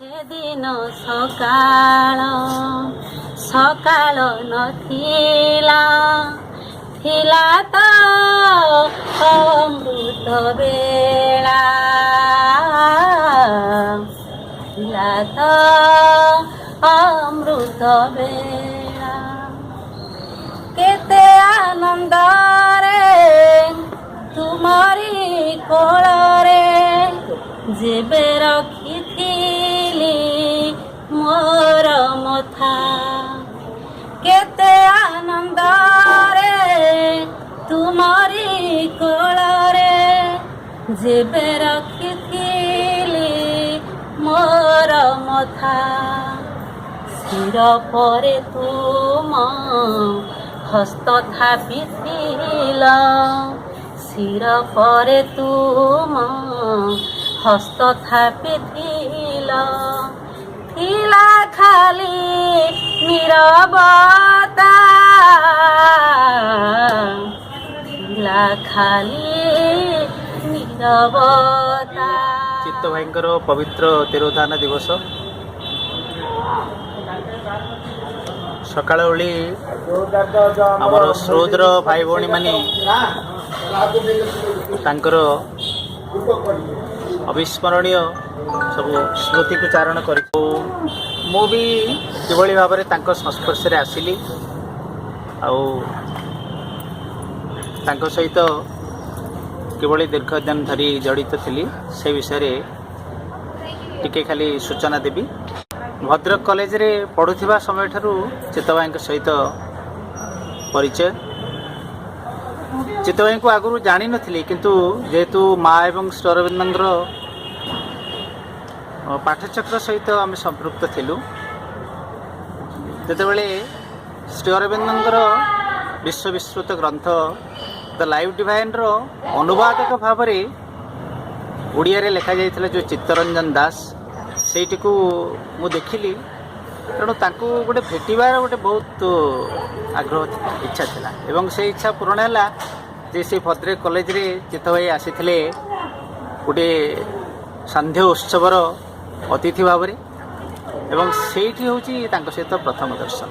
ସେଦିନ ସକାଳ ସକାଳ ନଥିଲା, ଥିଲା ତ ଅମୃତ ବେଳା, ଥିଲା ତ ଅମୃତ ବେଳା। କେତେ ଆନନ୍ଦରେ ତୁମରି କୋଳରେ ଯେବେ ରଖିଥିଲି ମୋର ମଥା, କେତେ ଆନନ୍ଦରେ ତୁମରି କୋଳରେ ଯେବେ ରଖିଥିଲି ମୋର ମଥା, ଶିର ପରେ ତୁମ ହସ୍ତ ଥାପିଥିଲ, ଶିର ପରେ ତୁମ ହସ୍ତ ଥାପିଥିଲ, ଥିଲା ଖାଲି ନିରବତା, ଥିଲା ଖାଲି ନିରବତା। ଚିତ୍ତ ଭାଇଙ୍କର ପବିତ୍ର ତିରୋଧାନ ଦିବସ। ସକାଳ ଓଳି ଆମର ସ୍ରୋତର ଭାଇ ଭଉଣୀମାନେ ତାଙ୍କର ଅବିସ୍ମରଣୀୟ ସବୁ ସ୍ମୃତିକୁ ଚାରଣ କରି, ମୁଁ ବି କିଭଳି ଭାବରେ ତାଙ୍କ ସଂସ୍ପର୍ଶରେ ଆସିଲି ଆଉ ତାଙ୍କ ସହିତ କିଭଳି ଦୀର୍ଘ ଦିନ ଧରି ଜଡ଼ିତ ଥିଲି, ସେ ବିଷୟରେ ଟିକେ ଖାଲି ସୂଚନା ଦେବି। ଭଦ୍ରକ କଲେଜରେ ପଢ଼ୁଥିବା ସମୟଠାରୁ ଚିତ୍ତଭାଇଙ୍କ ସହିତ ପରିଚୟ। ଚିତ୍ତଭାଇଙ୍କୁ ଆଗରୁ ଜାଣିନଥିଲି, କିନ୍ତୁ ଯେହେତୁ ମା ଏବଂ ଶ୍ରୀ ଅରବିନ୍ଦଙ୍କର ପାଠଚକ୍ର ସହିତ ଆମେ ସମ୍ପୃକ୍ତ ଥିଲୁ, ଯେତେବେଳେ ଶ୍ରୀ ଅରବିନ୍ଦଙ୍କର ବିଶ୍ୱବିଶ୍ରୁତ ଗ୍ରନ୍ଥ ଦ ଲାଇଫ୍ ଡିଭାଇନ୍ର ଅନୁବାଦକ ଭାବରେ ଓଡ଼ିଆରେ ଲେଖାଯାଇଥିଲା ଯେଉଁ ଚିତ୍ତରଞ୍ଜନ ଦାସ, ସେଇଟିକୁ ମୁଁ ଦେଖିଲି। ତେଣୁ ତାଙ୍କୁ ଗୋଟେ ଭେଟିବାର ଗୋଟେ ବହୁତ ଆଗ୍ରହ ଥିଲା, ଇଚ୍ଛା ଥିଲା ଏବଂ ସେ ଇଚ୍ଛା ପୂରଣ ହେଲା ଯେ ସେ ଭଦ୍ରକ କଲେଜରେ ଚିତ୍ତ ଭାଇ ଆସିଥିଲେ ଗୋଟେ ସାନ୍ଧ୍ୟ ଉତ୍ସବର ଅତିଥି ଭାବରେ ଏବଂ ସେଇଠି ହେଉଛି ତାଙ୍କ ସହିତ ପ୍ରଥମ ଦର୍ଶନ।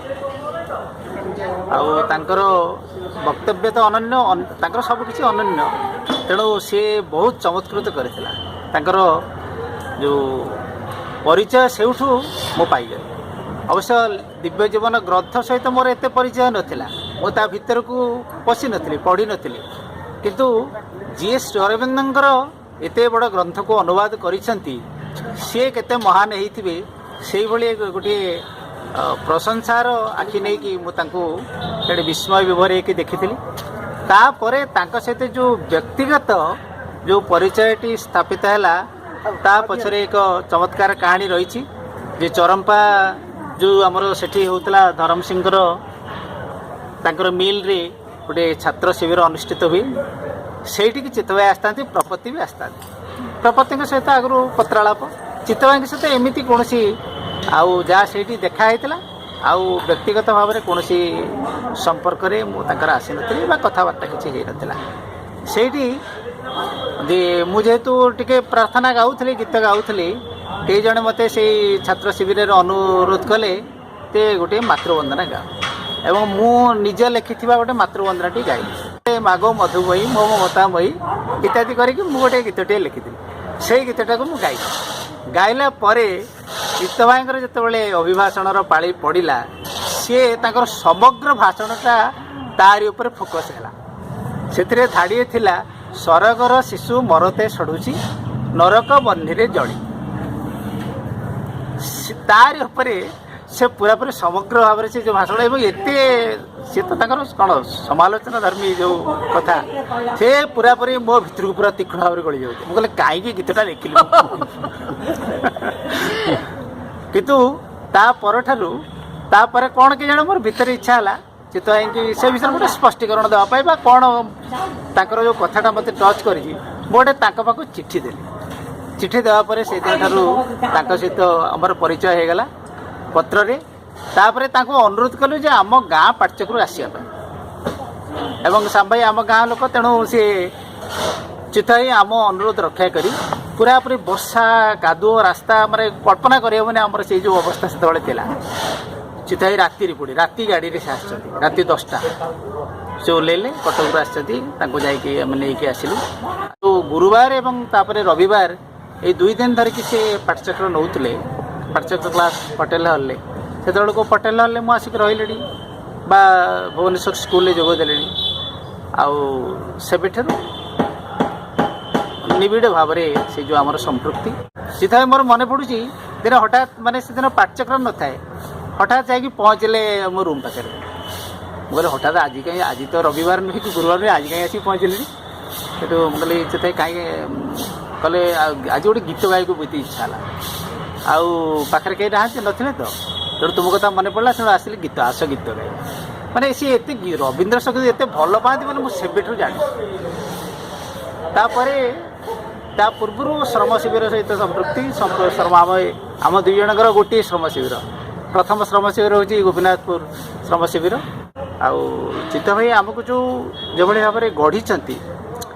ଆଉ ତାଙ୍କର ବକ୍ତବ୍ୟ ତ ଅନନ୍ୟ, ତାଙ୍କର ସବୁକିଛି ଅନନ୍ୟ। ତେଣୁ ସିଏ ବହୁତ ଚମତ୍କୃତ କରିଥିଲା। ତାଙ୍କର ଯେଉଁ ପରିଚୟ ସେଇଠୁ ମୁଁ ପାଇଗଲି। ଅବଶ୍ୟ ଦିବ୍ୟ ଜୀବନ ଗ୍ରନ୍ଥ ସହିତ ମୋର ଏତେ ପରିଚୟ ନଥିଲା, ମୁଁ ତା ଭିତରକୁ ପଶିନଥିଲି, ପଢ଼ିନଥିଲି। କିନ୍ତୁ ଯିଏ ଶ୍ରୀ ଅରବିନ୍ଦଙ୍କର ଏତେ ବଡ଼ ଗ୍ରନ୍ଥକୁ ଅନୁବାଦ କରିଛନ୍ତି, ସିଏ କେତେ ମହାନ ହେଇଥିବେ, ସେଇଭଳି ଗୋଟିଏ ପ୍ରଶଂସାର ଆଖି ନେଇକି ମୁଁ ତାଙ୍କୁ ସେଠି ବିସ୍ମୟ ବିଭୋର ହେଇକି ଦେଖିଥିଲି। ତାପରେ ତାଙ୍କ ସହିତ ଯେଉଁ ବ୍ୟକ୍ତିଗତ ଯେଉଁ ପରିଚୟଟି ସ୍ଥାପିତ ହେଲା, ତା ପଛରେ ଏକ ଚମତ୍କାର କାହାଣୀ ରହିଛି ଯେ ଚରମ୍ପା ଯେଉଁ ଆମର ସେଠି ହେଉଥିଲା, ଧରମ ସିଂଙ୍କର ତାଙ୍କର ମିଲ୍ରେ ଗୋଟେ ଛାତ୍ର ଶିବିର ଅନୁଷ୍ଠିତ ହୁଏ। ସେଇଠିକି ଚିତ୍ତଭାଇ ଆସିଥାନ୍ତି, ପ୍ରପତ୍ତି ବି ଆସିଥାନ୍ତି। ପ୍ରପତ୍ତିଙ୍କ ସହିତ ଆଗରୁ ପତ୍ରାଳାପ, ଚିତ୍ତଭାଇଙ୍କ ସହିତ ଏମିତି କୌଣସି ଆଉ ଯାହା ସେଇଠି ଦେଖା ହେଇଥିଲା, ଆଉ ବ୍ୟକ୍ତିଗତ ଭାବରେ କୌଣସି ସମ୍ପର୍କରେ ମୁଁ ତାଙ୍କର ଆସିନଥିଲି ବା କଥାବାର୍ତ୍ତା କିଛି ହେଇନଥିଲା। ସେଇଠି ଯେ ମୁଁ ଯେହେତୁ ଟିକେ ପ୍ରାର୍ଥନା ଗାଉଥିଲି, ଗୀତ ଗାଉଥିଲି, କେହି ଜଣେ ମୋତେ ସେଇ ଛାତ୍ର ଶିବିରରେ ଅନୁରୋଧ କଲେ ଯେ ଗୋଟିଏ ମାତୃବନ୍ଦନା ଗାଅ ଏବଂ ମୁଁ ନିଜ ଲେଖିଥିବା ଗୋଟେ ମାତୃବନ୍ଦନାଟି ଗାଇଲି। ମାଗୋ ମଧୁମୟୀ ମୋ ମମତାମୟୀ ଇତ୍ୟାଦି କରିକି ମୁଁ ଗୋଟେ ଗୀତଟିଏ ଲେଖିଥିଲି। ସେଇ ଗୀତଟାକୁ ମୁଁ ଗାଇଲି। ଗାଇଲା ପରେ ଚିତ୍ତ ଭାଇଙ୍କର ଯେତେବେଳେ ଅଭିଭାଷଣର ପାଳି ପଡ଼ିଲା, ସିଏ ତାଙ୍କର ସମଗ୍ର ଭାଷଣଟା ତାରି ଉପରେ ଫୋକସ୍ ହେଲା। ସେଥିରେ ଧାଡ଼ିଏ ଥିଲା, ସରଗର ଶିଶୁ ମରତେ ସଢ଼ୁଛି ନରକ ବହ୍ନିରେ ଜଳି। ତାରି ଉପରେ ସେ ପୁରାପୁରି ସମଗ୍ର ଭାବରେ ସେ ଯେଉଁ ଭାଷଣ ଏବଂ ଏତେ ସିଏ ତ ତାଙ୍କର କ'ଣ ସମାଲୋଚନା ଧର୍ମୀ ଯେଉଁ କଥା, ସେ ପୁରାପୁରି ମୋ ଭିତରକୁ ପୁରା ତୀକ୍ଷ୍ଣ ଭାବରେ ଗଳି ଯାଉଛି। ମୁଁ କହିଲି, କାହିଁକି ଗୀତଟା ଲେଖିଲି ମୁଁ? କିନ୍ତୁ ତା ପରଠାରୁ, ତାପରେ କ'ଣ କେଜାଣି ମୋର ଭିତରେ ଇଚ୍ଛା ହେଲା ଚିତ୍ତ ଭାଇଙ୍କି ସେ ବିଷୟରେ ଗୋଟେ ସ୍ପଷ୍ଟୀକରଣ ଦେବା ପାଇଁ ବା କ'ଣ ତାଙ୍କର ଯେଉଁ କଥାଟା ମୋତେ ଟଚ୍ କରିଛି। ମୁଁ ଗୋଟେ ତାଙ୍କ ପାଖକୁ ଚିଠି ଦେଲି। ଚିଠି ଦେବା ପରେ ସେଇଦିନଠାରୁ ତାଙ୍କ ସହିତ ଆମର ପରିଚୟ ହେଇଗଲା ପତ୍ରରେ। ତାପରେ ତାଙ୍କୁ ଅନୁରୋଧ କଲୁ ଯେ ଆମ ଗାଁ ପାଠଚକ୍ରକୁ ଆସିବା ପାଇଁ ଏବଂ ସାମ୍ବାଇ ଆମ ଗାଁ ଲୋକ, ତେଣୁ ସିଏ ଚିତ୍ତ ଭାଇ ଆମ ଅନୁରୋଧ ରକ୍ଷା କରି ପୁରାପୁରି ବର୍ଷା କାଦୁଅ ରାସ୍ତା, ମାନେ କଳ୍ପନା କରିହେବନି ଆମର ସେଇ ଯେଉଁ ଅବସ୍ଥା ସେତେବେଳେ ଥିଲା। ଚିତ୍ତ ଭାଇ ରାତିରେ ପୁଣି ରାତି ଗାଡ଼ିରେ ସେ ଆସିଛନ୍ତି, ରାତି 10ଟା ସେ ଓହ୍ଲେଇଲେ, କଟକରୁ ଆସିଛନ୍ତି। ତାଙ୍କୁ ଯାଇକି ଆମେ ନେଇକି ଆସିଲୁ। ଆଉ ଗୁରୁବାର ଏବଂ ତାପରେ ରବିବାର ଏଇ 2 ଦିନ ଧରିକି ସେ ପାଠଚକ୍ର ନେଉଥିଲେ, ପାଠଚକ୍ର କ୍ଲାସ୍ ପଟେଲ ହଲ୍ରେ। ସେତେବେଳକୁ ପଟେଲ ହଲ୍ରେ ମୁଁ ଆସିକି ରହିଲିଣି ବା ଭୁବନେଶ୍ୱର ସ୍କୁଲରେ ଯୋଗ ଦେଲିଣି। ଆଉ ସେବେଠାରୁ ନିବିଡ଼ ଭାବରେ ସେ ଯେଉଁ ଆମର ସମ୍ପୃକ୍ତି। ସେଥିପାଇଁ ମୋର ମନେ ପଡ଼ୁଛି ଦିନ ହଠାତ୍, ମାନେ ସେଦିନ ପାଠଚକ୍ର ନଥାଏ, ହଠାତ୍ ଯାଇକି ପହଞ୍ଚିଲେ ମୋ ରୁମ୍ ପାଖରେ। ମୁଁ କହିଲି ହଠାତ୍ ଆଜି କାହିଁ, ଆଜି ତ ରବିବାର ନୁହେଁ କି ଗୁରୁବାର ନୁହେଁ, ଆଜି କାହିଁ ଆସିକି ପହଞ୍ଚିଲେଣି? ସେଠୁ ମୁଁ କହିଲି ସେଥିପାଇଁ କାହିଁକି କହିଲେ, ଆଉ ଆଜି ଗୋଟେ ଗୀତ ଗାଇବାକୁ ବହୁତ ଇଚ୍ଛା ହେଲା, ଆଉ ପାଖରେ କେହି ନାହାନ୍ତି, ନଥିଲେ ତ, ତେଣୁ ତୁମ କଥା ମନେ ପଡ଼ିଲା, ତେଣୁ ଆସିଲି ଗୀତ, ଆସ ଗୀତ ଗାଇ। ମାନେ ସିଏ ଏତେ ରବୀନ୍ଦ୍ର ସଙ୍ଗୀତ ଏତେ ଭଲ ପାଆନ୍ତି ବୋଲି ମୁଁ ସେବେଠୁ ଜାଣିଛି। ତାପରେ ତା ପୂର୍ବରୁ ଶ୍ରମ ଶିବିର ସହିତ ସମ୍ପୃକ୍ତି। ଶ୍ରମ ଆମ ଦୁଇ ଜଣଙ୍କର ଗୋଟିଏ ଶ୍ରମ ଶିବିର। ପ୍ରଥମ ଶ୍ରମ ଶିବିର ହେଉଛି ଗୋପୀନାଥପୁର ଶ୍ରମ ଶିବିର। ଆଉ ଚିତ୍ତ ଭାଇ ଆମକୁ ଯେଉଁଭଳି ଭାବରେ ଗଢ଼ିଛନ୍ତି,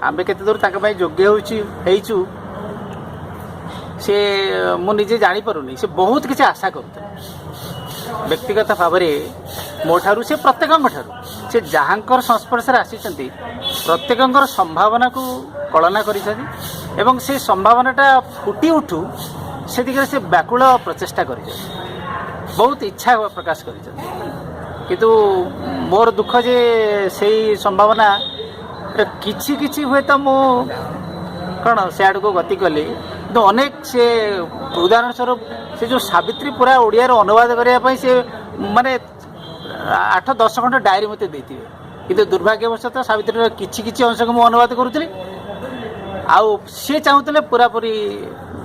ଆମେ କେତେ ଦୂର ତାଙ୍କ ପାଇଁ ଯୋଗ୍ୟ ହେଇଛୁ ସେ ମୁଁ ନିଜେ ଜାଣିପାରୁନି। ସେ ବହୁତ କିଛି ଆଶା କରୁଥିଲେ ବ୍ୟକ୍ତିଗତ ଭାବରେ ମୋ ଠାରୁ, ସେ ପ୍ରତ୍ୟେକଙ୍କ ଠାରୁ, ସେ ଯାହାଙ୍କର ସଂସ୍ପର୍ଶରେ ଆସିଛନ୍ତି ପ୍ରତ୍ୟେକଙ୍କର ସମ୍ଭାବନାକୁ କଳନା କରିଛନ୍ତି ଏବଂ ସେ ସମ୍ଭାବନାଟା ଫୁଟି ଉଠୁ ସେ ଦିଗରେ ସେ ବ୍ୟାକୁଳ ପ୍ରଚେଷ୍ଟା କରିଛନ୍ତି, ବହୁତ ଇଚ୍ଛା ପ୍ରକାଶ କରିଛନ୍ତି। କିନ୍ତୁ ମୋର ଦୁଃଖ ଯେ ସେଇ ସମ୍ଭାବନା କିଛି କିଛି ହୁଏତ ମୁଁ କ'ଣ ସେ ଆଡ଼କୁ ଗତି କଲି, କିନ୍ତୁ ଅନେକ ସେ ଉଦାହରଣ ସ୍ୱରୂପ ସେ ଯେଉଁ ସାବିତ୍ରୀ ପୁରା ଓଡ଼ିଆର ଅନୁବାଦ କରିବା ପାଇଁ ସେ ମାନେ 8-10 ଖଣ୍ଡ ଡାଏରୀ ମୋତେ ଦେଇଥିବେ, କିନ୍ତୁ ଦୁର୍ଭାଗ୍ୟବଶତଃ ସାବିତ୍ରୀର କିଛି କିଛି ଅଂଶକୁ ମୁଁ ଅନୁବାଦ କରୁଥିଲି ଆଉ ସିଏ ଚାହୁଁଥିଲେ ପୁରାପୁରି।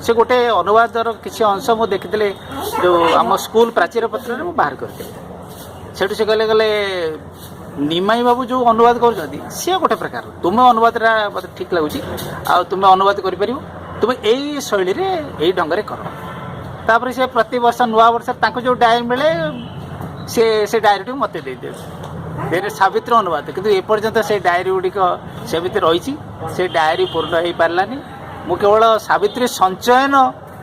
ସେ ଗୋଟେ ଅନୁବାଦର କିଛି ଅଂଶ ମୁଁ ଦେଖିଥିଲେ ଯେଉଁ ଆମ ସ୍କୁଲ ପ୍ରାଚୀର ପତ୍ରରେ ମୁଁ ବାହାର କରିଥିଲି। ସେଠୁ ସେ କହିଲେ ନିମାଇ ବାବୁ ଯେଉଁ ଅନୁବାଦ କରୁଛନ୍ତି ସିଏ ଗୋଟେ ପ୍ରକାର, ତୁମେ ଅନୁବାଦଟା ମୋତେ ଠିକ୍ ଲାଗୁଛି ଆଉ ତୁମେ ଅନୁବାଦ କରିପାରିବ, ତୁମେ ଏଇ ଶୈଳୀରେ ଏଇ ଢଙ୍ଗରେ କର। ତାପରେ ସେ ପ୍ରତିବର୍ଷ ନୂଆ ବର୍ଷ ତାଙ୍କୁ ଯେଉଁ ଡାଏରୀ ମିଳେ ସେ ସେ ଡାଏରୀଟିକୁ ମୋତେ ଦେଇଦେବେ ଦେରେ ସାବିତ୍ରୀ ଅନୁବାଦ। କିନ୍ତୁ ଏପର୍ଯ୍ୟନ୍ତ ସେ ଡାଏରୀ ଗୁଡ଼ିକ ସେମିତି ରହିଛି, ସେ ଡାଏରୀ ପୂର୍ଣ୍ଣ ହେଇପାରିଲାନି। ମୁଁ କେବଳ ସାବିତ୍ରୀ ସଞ୍ଚୟନ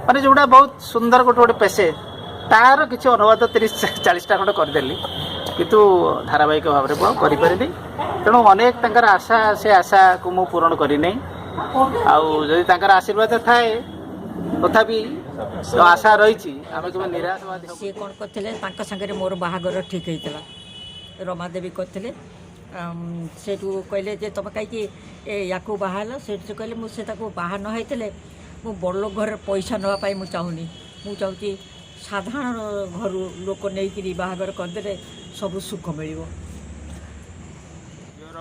ମାନେ ଯେଉଁଟା ବହୁତ ସୁନ୍ଦର ଗୋଟେ ଗୋଟେ ପେସେଜ ତାର କିଛି ଅନୁବାଦ 30-40ଟା ଖଣ୍ଡ କରିଦେଲି, କିନ୍ତୁ ଧାରାବାହିକ ଭାବରେ ମୁଁ ଆଉ କରିପାରିନି। ତେଣୁ ଅନେକ ତାଙ୍କର ଆଶା, ସେ ଆଶାକୁ ମୁଁ ପୂରଣ କରିନାହିଁ। ଆଉ ଯଦି ତାଙ୍କର ଆଶୀର୍ବାଦ ଥାଏ, ତଥାପି ଆଶା ରହିଛି ଆମେ କେବେ ନିରାଶବାଦୀ ସିଏ କ'ଣ କରିଥିଲେ, ତାଙ୍କ ସାଙ୍ଗରେ ମୋର ବାହାଘର ଠିକ୍ ହେଇଥିଲା, ରମାଦେବୀ କରିଥିଲେ। ସେଇଠୁ କହିଲେ ଯେ ତୁମେ କାହିଁକି ଏ ୟାକୁ ବାହା ହେଲ? ସେଇଠୁ ସେ କହିଲେ ମୁଁ ସେ ତାକୁ ବାହା ନ ହେଇଥିଲେ ମୁଁ ବଡ଼ଲୋକ ଘରେ ପଇସା ନେବା ପାଇଁ ମୁଁ ଚାହୁଁନି, ମୁଁ ଚାହୁଁଛି ସାଧାରଣ ଘରୁ ଲୋକ ନେଇକିରି ବାହାଘର କରିଦେଲେ ସବୁ ସୁଖ ମିଳିବ। ଝିଅର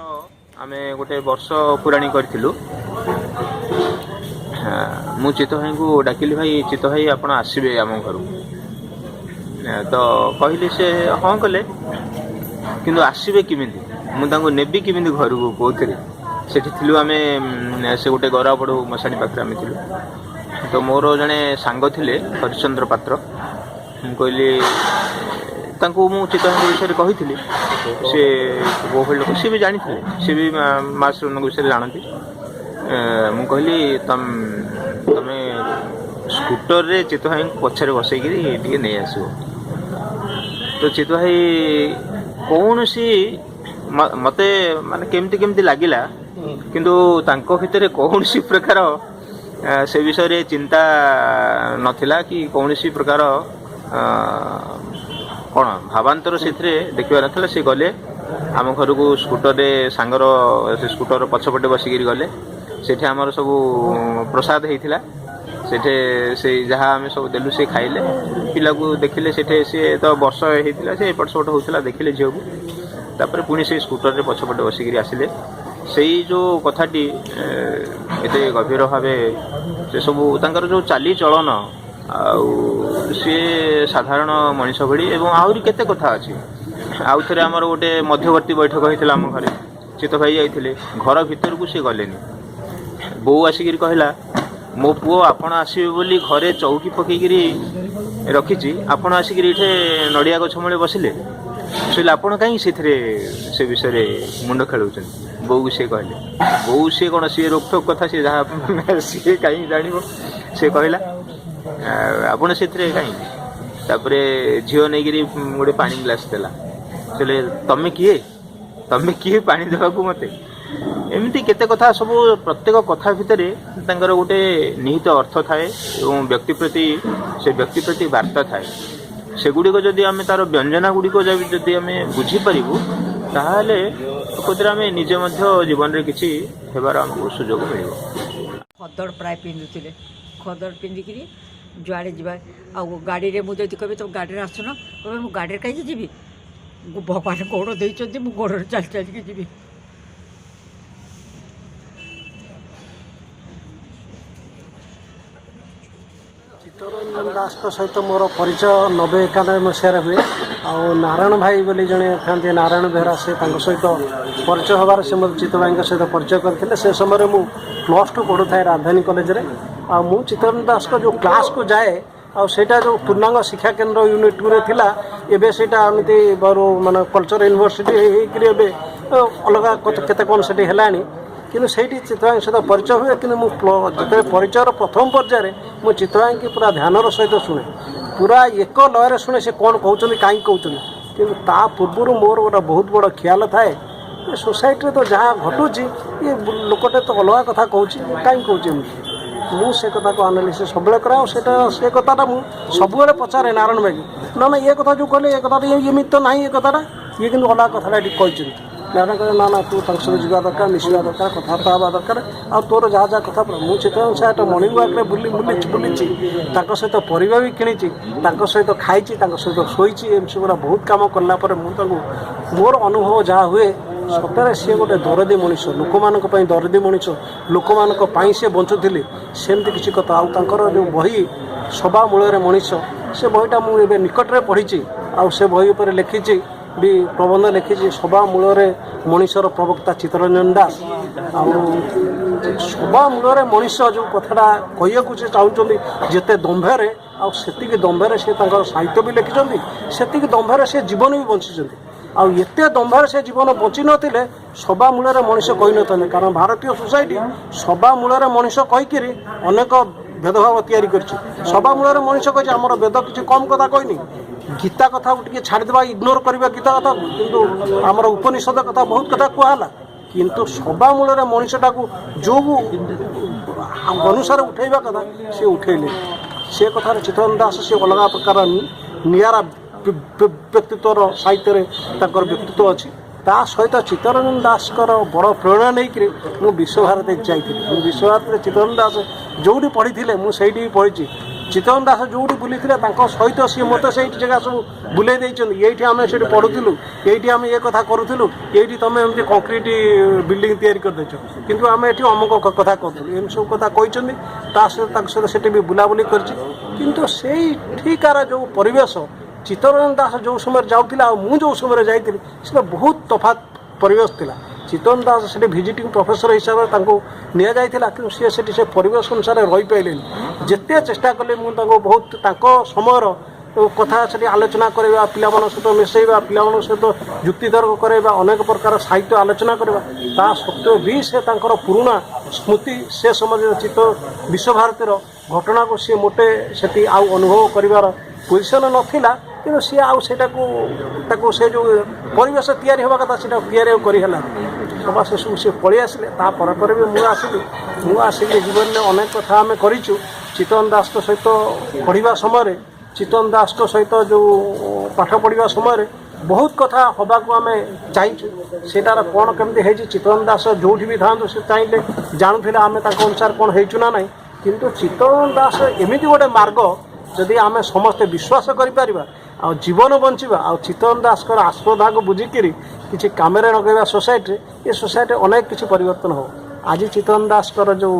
ଆମେ ଗୋଟେ ବର୍ଷ ପୁରାଣୀ କରିଥିଲୁ। ମୁଁ ଚିତ୍ତ ଭାଇଙ୍କୁ ଡାକିଲି, ଭାଇ ଚିତ୍ତ ଭାଇ ଆପଣ ଆସିବେ ଆମ ଘରକୁ। ତ କହିଲି, ସେ ହଁ କଲେ, କିନ୍ତୁ ଆସିବେ କେମିତି, ମୁଁ ତାଙ୍କୁ ନେବି କେମିତି ଘରକୁ, କୋଉଥିରେ? ସେଠି ଥିଲୁ ଆମେ, ସେ ଗୋଟେ ଗରାବଡ଼ୁ ମଶାଣି ପାଖରେ ଆମେ ଥିଲୁ। ତ ମୋର ଜଣେ ସାଙ୍ଗ ଥିଲେ ହରିଶ୍ଚନ୍ଦ୍ର ପାତ୍ର। ମୁଁ କହିଲି ତାଙ୍କୁ, ମୁଁ ଚିତ୍ତ ଭାଇଙ୍କ ବିଷୟରେ କହିଥିଲି, ସେ ବହୁ ଲୋକ, ସିଏ ବି ଜାଣିଥିଲେ, ସିଏ ବି ମା ଶ୍ରୀଙ୍କ ବିଷୟରେ ଜାଣନ୍ତି। ମୁଁ କହିଲି ତମେ ସ୍କୁଟରରେ ଚିତ୍ତ ଭାଇଙ୍କୁ ପଛରେ ବସେଇକିରି ଟିକେ ନେଇ ଆସିବ। ତ ଚିତ୍ତ ଭାଇ କୌଣସି ମତେ ମାନେ କେମିତି କେମିତି ଲାଗିଲା, କିନ୍ତୁ ତାଙ୍କ ଭିତରେ କୌଣସି ପ୍ରକାର ସେ ବିଷୟରେ ଚିନ୍ତା ନଥିଲା କି କୌଣସି ପ୍ରକାର କ'ଣ ଭାବାନ୍ତର ସେଥିରେ ଦେଖିବାର ନଥିଲା। ସେ ଗଲେ ଆମ ଘରକୁ ସ୍କୁଟରରେ, ସାଙ୍ଗର ସେ ସ୍କୁଟର ପଛପଟେ ବସିକିରି ଗଲେ। ସେଠି ଆମର ସବୁ ପ୍ରସାଦ ହେଇଥିଲା, ସେଠି ସେଇ ଯାହା ଆମେ ସବୁ ଦେଲୁ ସେ ଖାଇଲେ, ପିଲାକୁ ଦେଖିଲେ। ସେଠି ସିଏ ତ ବର୍ଷ ହେଇଥିଲା, ସେ ଏପଟ ସେପଟ ହେଉଥିଲା, ଦେଖିଲେ ଝିଅକୁ। ତାପରେ ପୁଣି ସେଇ ସ୍କୁଟରରେ ପଛପଟେ ବସିକିରି ଆସିଲେ। ସେଇ ଯେଉଁ କଥାଟି ଏତେ ଗଭୀର ଭାବେ ସେସବୁ ତାଙ୍କର ଯେଉଁ ଚାଲିଚଳନ, ଆଉ ସିଏ ସାଧାରଣ ମଣିଷ ଭଳି, ଏବଂ ଆହୁରି କେତେ କଥା ଅଛି। ଆଉ ଥରେ ଆମର ଗୋଟେ ମଧ୍ୟବର୍ତ୍ତୀ ବୈଠକ ହେଇଥିଲା ଆମ ଘରେ, ଚିତ୍ତ ଭାଇ ଯାଇଥିଲେ, ଘର ଭିତରକୁ ସେ ଗଲେନି। ବୋଉ ଆସିକିରି କହିଲା, ମୋ ପୁଅ ଆପଣ ଆସିବେ ବୋଲି ଘରେ ଚଉକି ପକେଇକିରି ରଖିଛି, ଆପଣ ଆସିକିରି ଏଇଠି ନଡ଼ିଆ ଗଛ ମୂଳେ ବସିଲେ। ସେ କହିଲେ ଆପଣ କାହିଁକି ସେଥିରେ ସେ ବିଷୟରେ ମୁଣ୍ଡ ଖେଳଉଛନ୍ତି? ବୋଉକୁ ସିଏ କହିଲେ। ବୋଉ ସିଏ କ'ଣ, ସିଏ ରୋକଠୋକ କଥା, ସିଏ ଯାହା ସିଏ କାହିଁକି ଜାଣିବ। ସେ କହିଲା, ଆପଣ ସେଥିରେ କାହିଁକି? ତାପରେ ଝିଅ ନେଇକିରି ଗୋଟେ ପାଣି ଗ୍ଲାସ୍ ଦେଲା। କହିଲେ, ତମେ କିଏ, ତମେ କିଏ ପାଣି ଦେବାକୁ ମତେ? ଏମିତି କେତେ କଥା ସବୁ। ପ୍ରତ୍ୟେକ କଥା ଭିତରେ ତାଙ୍କର ଗୋଟେ ନିହିତ ଅର୍ଥ ଥାଏ ଏବଂ ବ୍ୟକ୍ତି ପ୍ରତି, ସେ ବ୍ୟକ୍ତି ପ୍ରତି ବାର୍ତ୍ତା ଥାଏ। ସେଗୁଡ଼ିକ ଯଦି ଆମେ ତାର ବ୍ୟଞ୍ଜନା ଗୁଡ଼ିକ ଯଦି ଆମେ ବୁଝିପାରିବୁ, ତାହେଲେ ପ୍ରକୃତରେ ଆମେ ନିଜେ ମଧ୍ୟ ଜୀବନରେ କିଛି ହେବାର ଆମକୁ ସୁଯୋଗ ମିଳିବ। ଖଦଡ଼ ପ୍ରାୟ ପିନ୍ଧୁଥିଲେ। ଖଦଡ଼ ପିନ୍ଧିକିରି ଯୁଆଡ଼େ ଯିବା, ଆଉ ଗାଡ଼ିରେ ମୁଁ ଯଦି କହିବି ତମ ଗାଡ଼ିରେ ଆସୁନ, କହିବେ ମୁଁ ଗାଡ଼ିରେ କାହିଁକି ଯିବି? ଭଗବାନ ଗୋଡ଼ ଦେଇଛନ୍ତି, ମୁଁ ଗୋଡ଼ରେ ଚାଲି ଚାଲିକି ଯିବି। ଚିତ୍ତରଞ୍ଜନ ଦାସଙ୍କ ସହିତ ମୋର ପରିଚୟ 90-91 ମସିହାରେ ହୁଏ। ଆଉ ନାରାୟଣ ଭାଇ ବୋଲି ଜଣେ ଥାନ୍ତି, ନାରାୟଣ ବେହେରା, ସେ ତାଙ୍କ ସହିତ ପରିଚୟ ହେବାର, ସେ ମୋତେ ଚିତ୍ତ ଭାଇଙ୍କ ସହିତ ପରିଚୟ କରିଥିଲେ। ସେ ସମୟରେ ମୁଁ +2 ପଢ଼ୁଥାଏ ରାଜଧାନୀ କଲେଜରେ। ଆଉ ମୁଁ ଚିତ୍ତରଞ୍ଜନ ଦାସଙ୍କ ଯେଉଁ କ୍ଲାସ୍କୁ ଯାଏ, ଆଉ ସେଇଟା ଯେଉଁ ପୂର୍ଣ୍ଣାଙ୍ଗ ଶିକ୍ଷା କେନ୍ଦ୍ର ୟୁନିଟ୍ 2ରେ ଥିଲା, ଏବେ ସେଇଟା ଏମିତି ମାନେ କଲଚର ୟୁନିଭର୍ସିଟି ହେଇକରି ଏବେ ଅଲଗା କେତେ କ'ଣ ସେଠି ହେଲାଣି। କିନ୍ତୁ ସେଇଠି ଚିତ୍ରଭାଇଙ୍କ ସହିତ ପରିଚୟ ହୁଏ। କିନ୍ତୁ ମୁଁ ଯେତେବେଳେ ପରିଚୟର ପ୍ରଥମ ପର୍ଯ୍ୟାୟରେ ମୁଁ ଚିତ୍ରଭାଇଙ୍କୁ ପୁରା ଧ୍ୟାନର ସହିତ ଶୁଣେ, ପୁରା ଏକ ଲୟରେ ଶୁଣେ ସେ କ'ଣ କହୁଛନ୍ତି, କାହିଁକି କହୁଛନ୍ତି। କିନ୍ତୁ ତା ପୂର୍ବରୁ ମୋର ଗୋଟେ ବହୁତ ବଡ଼ ଖିଆଲ ଥାଏ ଯେ ସୋସାଇଟିରେ ତ ଯାହା ଘଟୁଛି, ଇଏ ଲୋକଟା ତ ଅଲଗା କଥା କହୁଛି, କାହିଁକି କହୁଛି ଏମିତି? ମୁଁ ସେ କଥାକୁ ଆନାଲିସିସ୍ ସବୁବେଳେ କରେ। ଆଉ ସେଇଟା ସେ କଥାଟା ମୁଁ ସବୁବେଳେ ପଚାରେ ନାରାୟଣ ଭାଇକି, ନା ନା, ଏ କଥା ଯେଉଁ କହିଲେ, ଏ କଥାଟା ଏମିତି ତ ନାହିଁ, ଏ କଥାଟା ଇଏ କିନ୍ତୁ ଅଲଗା କଥାଟା ଏଠି କହିଛନ୍ତି। ନାରାୟଣ କହିଲେ, ନା ନା, ତୁ ତାଙ୍କ ସହିତ ଯିବା ଦରକାର, ମିଶିବା ଦରକାର, କଥାବାର୍ତ୍ତା ହେବା ଦରକାର, ଆଉ ତୋର ଯାହା ଯାହା କଥା। ମୁଁ ଚିତ୍ତରଞ୍ଜନ ସାର୍ ମର୍ଣ୍ଣିଂ ୱାକ୍ରେ ବୁଲି ବୁଲିଛି ବୁଲିଛି, ତାଙ୍କ ସହିତ ପରିବା ବି କିଣିଛି, ତାଙ୍କ ସହିତ ଖାଇଛି, ତାଙ୍କ ସହିତ ଶୋଇଛି। ଏମିତି ସବୁ ବହୁତ କାମ କଲା ପରେ ମୁଁ ତାଙ୍କୁ ମୋର ଅନୁଭବ ଯାହା ହୁଏ, ସତରେ ସିଏ ଗୋଟେ ଦରଦୀ ମଣିଷ, ଲୋକମାନଙ୍କ ପାଇଁ ଦରଦୀ ମଣିଷ, ଲୋକମାନଙ୍କ ପାଇଁ ସିଏ ବଞ୍ଚୁଥିଲେ, ସେମିତି କିଛି କଥା। ଆଉ ତାଙ୍କର ଯେଉଁ ବହି ସବା ମୂଳରେ ମଣିଷ, ସେ ବହିଟା ମୁଁ ଏବେ ନିକଟରେ ପଢ଼ିଛି, ଆଉ ସେ ବହି ଉପରେ ଲେଖିଛି ବି, ପ୍ରବନ୍ଧ ଲେଖିଛି। ସବା ମୂଳରେ ମଣିଷର ପ୍ରବକ୍ତା ଚିତ୍ତରଞ୍ଜନ ଦାସ। ଆଉ ସବା ମୂଳରେ ମଣିଷ ଯେଉଁ କଥାଟା କହିବାକୁ ସେ ଚାହୁଁଛନ୍ତି ଯେତେ ଦମ୍ଭରେ, ଆଉ ସେତିକି ଦମ୍ଭରେ ସେ ତାଙ୍କର ସାହିତ୍ୟ ବି ଲେଖିଛନ୍ତି, ସେତିକି ଦମ୍ଭରେ ସେ ଜୀବନ ବି ବଞ୍ଚିଛନ୍ତି। ଆଉ ଏତେ ଦମ୍ଭରେ ସେ ଜୀବନ ବଞ୍ଚି ନଥିଲେ ସବା ମୂଳରେ ମଣିଷ କହିନଥାନ୍ତେ। କାରଣ ଭାରତୀୟ ସୋସାଇଟି ସବା ମୂଳରେ ମଣିଷ କହିକିରି ଅନେକ ଭେଦଭାବ ତିଆରି କରିଛି। ସବା ମୂଳରେ ମଣିଷ କହିଛି, ଆମର ବେଦ କିଛି କମ୍ କଥା କହିନି। ଗୀତା କଥାକୁ ଟିକେ ଛାଡ଼ିଦେବା, ଇଗ୍ନୋର କରିବା ଗୀତା କଥା, କିନ୍ତୁ ଆମର ଉପନିଷଦ କଥା ବହୁତ କଥା କୁହାହେଲା। କିନ୍ତୁ ସବା ମୂଳରେ ମଣିଷଟାକୁ ଯେଉଁ ଅନୁସାରେ ଉଠେଇବା କଥା ସେ ଉଠେଇଲେ। ସେ କଥାରେ ଚିତ୍ତରଞ୍ଜନ ଦାସ ସେ ଅଲଗା ପ୍ରକାର ନିଆରା ବ୍ୟକ୍ତିତ୍ୱର ସାହିତ୍ୟରେ ତାଙ୍କର ବ୍ୟକ୍ତିତ୍ୱ ଅଛି। ତା ସହିତ ଚିତ୍ତରଞ୍ଜନ ଦାସଙ୍କର ବଡ଼ ପ୍ରେରଣା ନେଇକରି ମୁଁ ବିଶ୍ୱଭାରତୀ ଯାଇଥିଲି। ମୁଁ ବିଶ୍ୱଭାରତୀରେ ଚିତ୍ତରଞ୍ଜନ ଦାସ ଯେଉଁଠି ପଢ଼ିଥିଲେ ମୁଁ ସେଇଠି ବି ପଢ଼ିଛି। ଚିତ୍ତରଞ୍ଜନ ଦାସ ଯେଉଁଠି ବୁଲିଥିଲେ ତାଙ୍କ ସହିତ ସିଏ ମୋତେ ସେଇଠି ଜାଗା ସବୁ ବୁଲେଇ ଦେଇଛନ୍ତି। ଏଇଠି ଆମେ ସେଠି ପଢ଼ୁଥିଲୁ, ଏଇଠି ଆମେ ଏ କଥା କରୁଥିଲୁ, ଏଇଠି ତୁମେ ଏମିତି କଂକ୍ରିଟ୍ ବିଲ୍ଡିଂ ତିଆରି କରିଦେଇଛ, କିନ୍ତୁ ଆମେ ଏଠି ଅମୁକ କଥା କରୁଥିଲୁ, ଏମିତି ସବୁ କଥା କହିଛନ୍ତି। ତା ସହିତ ତାଙ୍କ ସହିତ ସେଠି ବି ବୁଲାବୁଲି କରିଛି। କିନ୍ତୁ ସେଇଠିକାର ଯେଉଁ ପରିବେଶ, ଚିତ୍ତରଞ୍ଜନ ଦାସ ଯେଉଁ ସମୟରେ ଯାଉଥିଲେ ଆଉ ମୁଁ ଯେଉଁ ସମୟରେ ଯାଇଥିଲି, ସେଟା ବହୁତ ତଫାତ୍ ପରିବେଶ ଥିଲା। ଚିତ୍ତରଞ୍ଜନ ଦାସ ସେଠି ଭିଜିଟିଂ ପ୍ରଫେସର ହିସାବରେ ତାଙ୍କୁ ନିଆଯାଇଥିଲା, କିନ୍ତୁ ସିଏ ସେଠି ସେ ପରିବେଶ ଅନୁସାରେ ରହିପାରିଲେନି। ଯେତେ ଚେଷ୍ଟା କଲେ ମୁଁ ତାଙ୍କୁ ବହୁତ ତାଙ୍କ ସମୟର କଥା ସେଠି ଆଲୋଚନା କରିବା, ପିଲାମାନଙ୍କ ସହିତ ମିଶାଇବା, ପିଲାମାନଙ୍କ ସହିତ ଯୁକ୍ତିତର୍କ କରାଇବା, ଅନେକ ପ୍ରକାର ସାହିତ୍ୟ ଆଲୋଚନା କରିବା, ତା ସତ୍ତ୍ୱେ ବି ସେ ତାଙ୍କର ପୁରୁଣା ସ୍ମୃତି, ସେ ସମୟରେ ଚିତ୍ତ ବିଶ୍ୱଭାରତୀର ଘଟଣାକୁ ସିଏ ମୋଟେ ସେଠି ଆଉ ଅନୁଭବ କରିବାର ପୋଜିସନ୍ ନଥିଲା। କିନ୍ତୁ ସିଏ ଆଉ ସେଇଟାକୁ ତାକୁ ସେ ଯେଉଁ ପରିବେଶ ତିଆରି ହେବା କଥା ସେଇଟା ତିଆରି ଆଉ କରିହେଲାନି। ସବା ଶେଷକୁ ସିଏ ପଳେଇ ଆସିଲେ। ତା ପରେ ପରେ ବି ମୁଁ ଆସିଲି। ମୁଁ ଆସିକି ଜୀବନରେ ଅନେକ କଥା ଆମେ କରିଛୁ। ଚିତ୍ତରଞ୍ଜନ ଦାସଙ୍କ ସହିତ ପଢ଼ିବା ସମୟରେ, ଚିତ୍ତରଞ୍ଜନ ଦାସଙ୍କ ସହିତ ଯେଉଁ ପାଠ ପଢ଼ିବା ସମୟରେ ବହୁତ କଥା ହେବାକୁ ଆମେ ଚାହିଁଛୁ। ସେଇଟାର କ'ଣ କେମିତି ହେଇଛି, ଚିତ୍ତରଞ୍ଜନ ଦାସ ଯେଉଁଠି ବି ଥାଆନ୍ତୁ ସେ ଚାହିଁଲେ ଜାଣୁଥିଲେ ଆମେ ତାଙ୍କ ଅନୁସାରେ କ'ଣ ହେଇଛୁ ନା ନାହିଁ। କିନ୍ତୁ ଚିତ୍ତରଞ୍ଜନ ଦାସ ଏମିତି ଗୋଟେ ମାର୍ଗ, ଯଦି ଆମେ ସମସ୍ତେ ବିଶ୍ୱାସ କରିପାରିବା ଆଉ ଜୀବନ ବଞ୍ଚିବା, ଆଉ ଚିତ୍ତରଞ୍ଜନ ଦାସଙ୍କର ଆସ୍ପର୍ଦ୍ଧାକୁ ବୁଝିକିରି କିଛି କାମରେ ଲଗାଇବା ସୋସାଇଟିରେ, ଏ ସୋସାଇଟିରେ ଅନେକ କିଛି ପରିବର୍ତ୍ତନ ହେବ। ଆଜି ଚିତ୍ତରଞ୍ଜନ ଦାସଙ୍କର ଯେଉଁ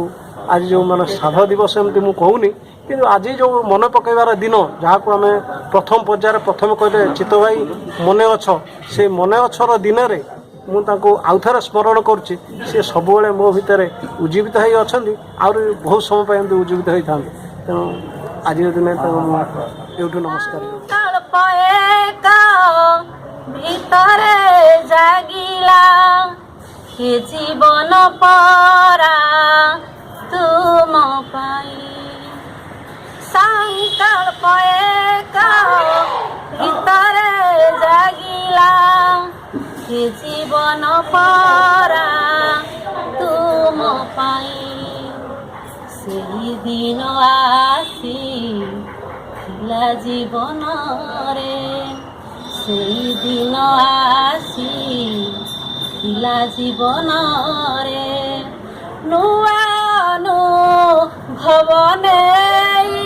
ଆଜି ଯେଉଁ ମାନେ ଶ୍ରାଦ୍ଧ ଦିବସ ଏମିତି ମୁଁ କହୁନି, କିନ୍ତୁ ଆଜି ଯେଉଁ ମନେ ପକାଇବାର ଦିନ, ଯାହାକୁ ଆମେ ପ୍ରଥମ ପର୍ଯ୍ୟାୟରେ ପ୍ରଥମେ କହିଲେ ଚିତ୍ତ ଭାଇ ମନେ ଅଛ, ସେ ମନେ ଅଛର ଦିନରେ ମୁଁ ତାଙ୍କୁ ଆଉଥରେ ସ୍ମରଣ କରୁଛି। ସେ ସବୁବେଳେ ମୋ ଭିତରେ ଉଜ୍ଜୀବିତ ହେଇ ଅଛନ୍ତି, ଆହୁରି ବହୁତ ସମୟ ପାଇଁ ଏମିତି ଉଜ୍ଜୀବିତ ହେଇଥାନ୍ତି। ତେଣୁ ଆଜିର ଦିନରେ ତାଙ୍କୁ ମୁଁ ଏଇଠୁ ନମସ୍କାର। ସଂକଳ୍ପ ଏକ ଭିତରେ ଜାଗିଲା ହେ ଜୀବନ ପରା ତୁମ ପାଇଁ। ସଂକଳ୍ପ ଏକ ଭିତରେ ଜାଗିଲା ହେ ଜୀବନ ପରା ତୁମ ପାଇଁ। ସେଇ ଦିନ ଆସି ଥିଲା ଜୀବନରେ, ସେଇ ଦିନ ଆସି ଥିଲା ଜୀବନରେ, ନୂଆ ଅନୁଭବ ନେଇ,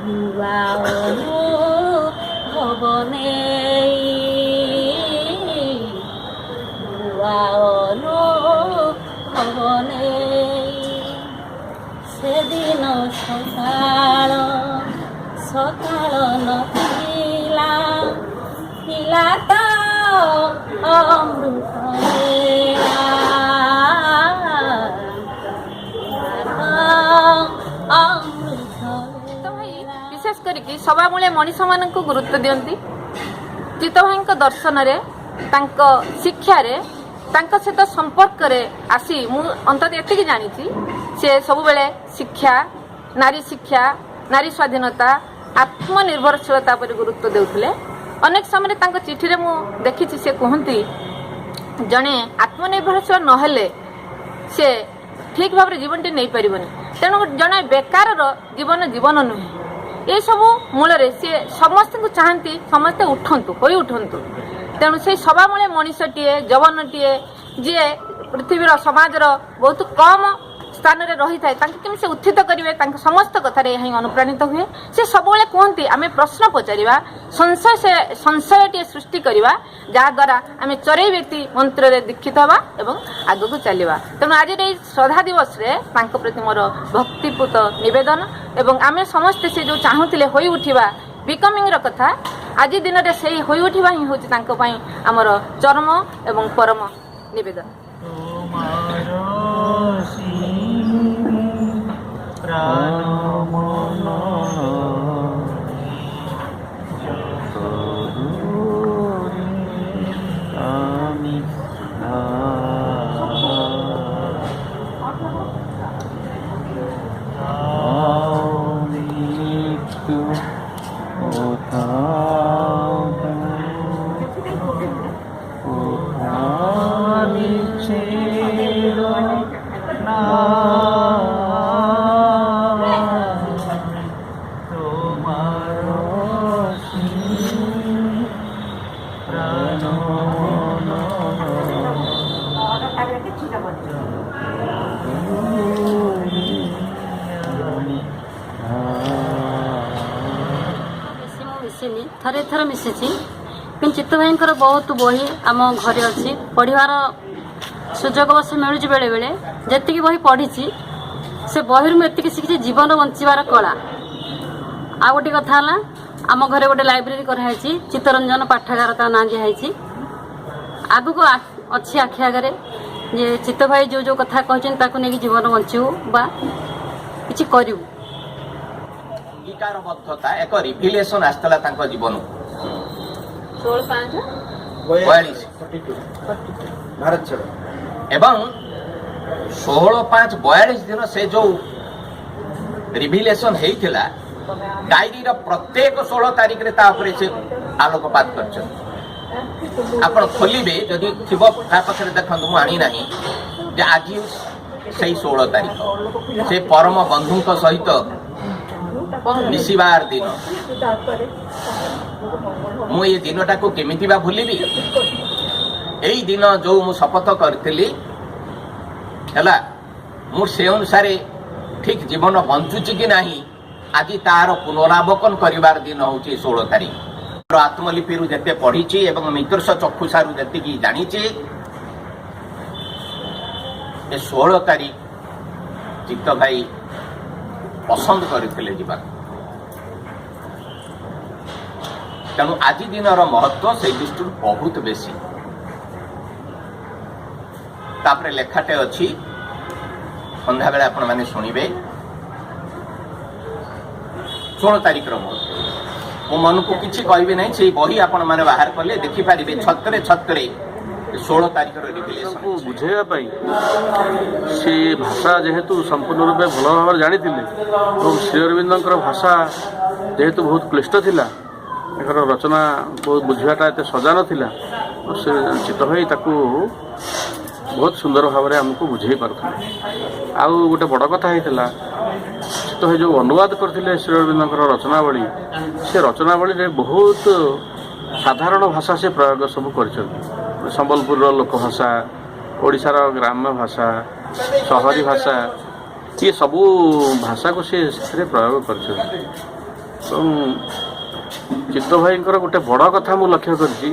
ନୂଆ ଅନୁଭବ ନେଇ, ନୂଆ ଅନୁଭବ ନେଇ। ସେଦିନ ସକାଳ ସକାଳ ନଥିଲା, ଥିଲା ତ ଅମୃତ ବେଳା, ଥିଲା ତ ଅମୃତ। ଚିତ୍ତ ଭାଇ ବିଶେଷ କରିକି ସବାମୂଳେ ମଣିଷମାନଙ୍କୁ ଗୁରୁତ୍ୱ ଦିଅନ୍ତି। ଚିତ୍ତ ଭାଇଙ୍କ ଦର୍ଶନରେ, ତାଙ୍କ ଶିକ୍ଷାରେ, ତାଙ୍କ ସହିତ ସମ୍ପର୍କରେ ଆସି ମୁଁ ଅନ୍ତତଃ ଏତିକି ଜାଣିଛି, ସେ ସବୁବେଳେ ଶିକ୍ଷା, ନାରୀ ଶିକ୍ଷା, ନାରୀ ସ୍ୱାଧୀନତା, ଆତ୍ମନିର୍ଭରଶୀଳତା ଉପରେ ଗୁରୁତ୍ୱ ଦେଉଥିଲେ। ଅନେକ ସମୟରେ ତାଙ୍କ ଚିଠିରେ ମୁଁ ଦେଖିଛି, ସେ କୁହନ୍ତି ଜଣେ ଆତ୍ମନିର୍ଭରଶୀଳ ନହେଲେ ସେ ଠିକ୍ ଭାବରେ ଜୀବନଟି ନେଇପାରିବନି। ତେଣୁ ଜଣେ ବେକାରର ଜୀବନ ଜୀବନ ନୁହେଁ। ଏସବୁ ମୂଳରେ ସିଏ ସମସ୍ତଙ୍କୁ ଚାହାନ୍ତି ସମସ୍ତେ ଉଠନ୍ତୁ, ହୋଇ ଉଠନ୍ତୁ। ତେଣୁ ସେଇ ସବାମୂଳେ ମଣିଷଟିଏ, ଯବନଟିଏ, ଯିଏ ପୃଥିବୀର ସମାଜର ବହୁତ କମ ସ୍ଥାନରେ ରହିଥାଏ, ତାଙ୍କୁ କେମିତି ସେ ଉତ୍ଥିତ କରିବେ, ତାଙ୍କ ସମସ୍ତ କଥାରେ ଏହା ହିଁ ଅନୁପ୍ରାଣିତ ହୁଏ। ସେ ସବୁବେଳେ କୁହନ୍ତି ଆମେ ପ୍ରଶ୍ନ ପଚାରିବା, ସଂଶୟ ସେ ସଂଶୟଟିଏ ସୃଷ୍ଟି କରିବା, ଯାହାଦ୍ୱାରା ଆମେ ଚରେଇବେତି ମନ୍ତ୍ରରେ ଦୀକ୍ଷିତ ହେବା ଏବଂ ଆଗକୁ ଚାଲିବା। ତେଣୁ ଆଜିର ଏଇ ଶ୍ରଦ୍ଧା ଦିବସରେ ତାଙ୍କ ପ୍ରତି ମୋର ଭକ୍ତିପୂତ ନିବେଦନ ଏବଂ ଆମେ ସମସ୍ତେ ସେ ଯେଉଁ ଚାହୁଁଥିଲେ ହୋଇ ଉଠିବା, ବିକମିଂର କଥା, ଆଜି ଦିନରେ ସେଇ ହୋଇ ଉଠିବା ହିଁ ହେଉଛି ତାଙ୍କ ପାଇଁ ଆମର ଚରମ ଏବଂ ପରମ ନିବେଦନ। তোমার অসীম প্রাণ মন যত দূরে আমি তাও মৃত্যু কোথাও কোথাও বিচ্ছেদ না, তোমার অসীম প্রাণ মন। আমি ବେଶୀ ମୁଁ ମିଶିନି, ଥରେ ଥରେ ମିଶିଛି। କିନ୍ତୁ ଚିତ୍ତ ଭାଇଙ୍କର ବହୁତ ବହି ଆମ ଘରେ ଅଛି। ପଢ଼ିବାର ସୁଯୋଗ ଅବଶ୍ୟ ମିଳୁଛି ବେଳେବେଳେ। ଯେତିକି ବହି ପଢ଼ିଛି, ସେ ବହିରୁ ମୁଁ ଏତିକି ଶିଖିଛି, ଜୀବନ ବଞ୍ଚିବାର କଳା। ଆଉ ଗୋଟେ କଥା ହେଲା, ଆମ ଘରେ ଗୋଟେ ଲାଇବ୍ରେରୀ କରାହେଇଛି, ଚିତ୍ତରଞ୍ଜନ ପାଠାଗାର ତା ନାଁ ଦିଆହେଇଛି। ଆଗକୁ ଅଛି ଆଖି ଆଗରେ ଯେ ଚିତ୍ତ ଭାଇ ଯୋଉ ଯୋଉ କଥା କହିଛନ୍ତି, ତାକୁ ନେଇକି ଜୀବନ ବଞ୍ଚିବୁ ବା କିଛି କରିବୁ। ଅଙ୍ଗୀକାରବଦ୍ଧତା, ଏକ ରିଭିଲେସନ ଆସିଥିଲା ତାଙ୍କ ଜୀବନକୁ। 16/5 42। ଭାରତ ଛାଡ଼। ଏବଂ 16/5/42 ଦିନ ସେ ଯୋଉ ରିଭିଲେସନ ହେଇଥିଲା, ଡାଏରୀର ପ୍ରତ୍ୟେକ 16 ତାରିଖରେ ତା ଉପରେ ସେ ଆଲୋକପାତ କରିଛନ୍ତି। ଆପଣ ଖୋଲିବେ, ଯଦି ଥିବ କାହା ପାଖରେ ଦେଖନ୍ତୁ, ମୁଁ ଆଣିନାହିଁ, ଯେ ଆଜି ସେଇ 16 ତାରିଖ, ସେ ପରମ ବନ୍ଧୁଙ୍କ ସହିତ ମିଶିବାର ଦିନ। ମୁଁ ଏ ଦିନଟାକୁ କେମିତି ବା ଭୁଲିବି? ଏଇ ଦିନ ଯୋଉ ମୁଁ ଶପଥ କରିଥିଲି ହେଲା, ମୁଁ ସେ ଅନୁସାରେ ଠିକ ଜୀବନ ବଞ୍ଚୁଛି କି ନାହିଁ, ଆଜି ତାର ପୁନରାବଲୋକନ କରିବାର ଦିନ ହଉଛି 16 ତାରିଖ। ମୋର ଆତ୍ମଲିପିରୁ ଯେତେ ପଢିଛି ଏବଂ ମିତ୍ରସ ଚକ୍ଷୁଷାରୁ ଯେତିକି ଜାଣିଛି, ଏ 16 ତାରିଖ ଚିତ୍ତ ଭାଇ ପସନ୍ଦ କରିଥିଲେ ଯିବାକୁ। ତେଣୁ ଆଜି ଦିନର ମହତ୍ଵ ସେଇ ଦୃଷ୍ଟିରୁ ବହୁତ ବେଶୀ। ତାପରେ ଲେଖାଟେ ଅଛି, ସନ୍ଧ୍ୟାବେଳେ ଆପଣମାନେ ଶୁଣିବେ 16 ତାରିଖର ମହତ୍ଵ। ମୋ ମନକୁ କିଛି କହିବି ନାହିଁ। ସେଇ ବହି ଆପଣମାନେ ବାହାର କଲେ ଦେଖିପାରିବେ ଛତ୍ରେ ଛତ୍ରେ 16 ତାରିଖର ରିଭିଲେସନ। ତାଙ୍କୁ ବୁଝେଇବା ପାଇଁ ସେ ଭାଷା ଯେହେତୁ ସମ୍ପୂର୍ଣ୍ଣ ରୂପେ ଭଲ ଭାବରେ ଜାଣିଥିଲେ ଏବଂ ଶ୍ରୀ ଅରବିନ୍ଦଙ୍କର ଭାଷା ଯେହେତୁ ବହୁତ କ୍ଲିଷ୍ଟ ଥିଲା, ତାଙ୍କର ରଚନା ବହୁତ ବୁଝିବାଟା ଏତେ ସଜା ନଥିଲା, ସେ ଚିତ୍ତ ଭାଇ ତାକୁ ବହୁତ ସୁନ୍ଦର ଭାବରେ ଆମକୁ ବୁଝେଇ ପାରୁଥିଲେ। ଆଉ ଗୋଟେ ବଡ଼ କଥା ହେଇଥିଲା, ଚିତ୍ତ ଭାଇ ଯେଉଁ ଅନୁବାଦ କରିଥିଲେ ଶ୍ରୀ ଅରବିନ୍ଦଙ୍କର ରଚନାବଳୀ, ସେ ରଚନାବଳୀରେ ବହୁତ ସାଧାରଣ ଭାଷା ସେ ପ୍ରୟୋଗ ସବୁ କରିଛନ୍ତି। ସମ୍ବଲପୁରର ଲୋକ ଭାଷା, ଓଡ଼ିଶାର ଗ୍ରାମ୍ୟ ଭାଷା, ସହରୀ ଭାଷା, ଇଏ ସବୁ ଭାଷାକୁ ସେ ସେଥିରେ ପ୍ରୟୋଗ କରିଛନ୍ତି। ଏବଂ ଚିତ୍ତ ଭାଇଙ୍କର ଗୋଟେ ବଡ଼ କଥା ମୁଁ ଲକ୍ଷ୍ୟ କରିଛି,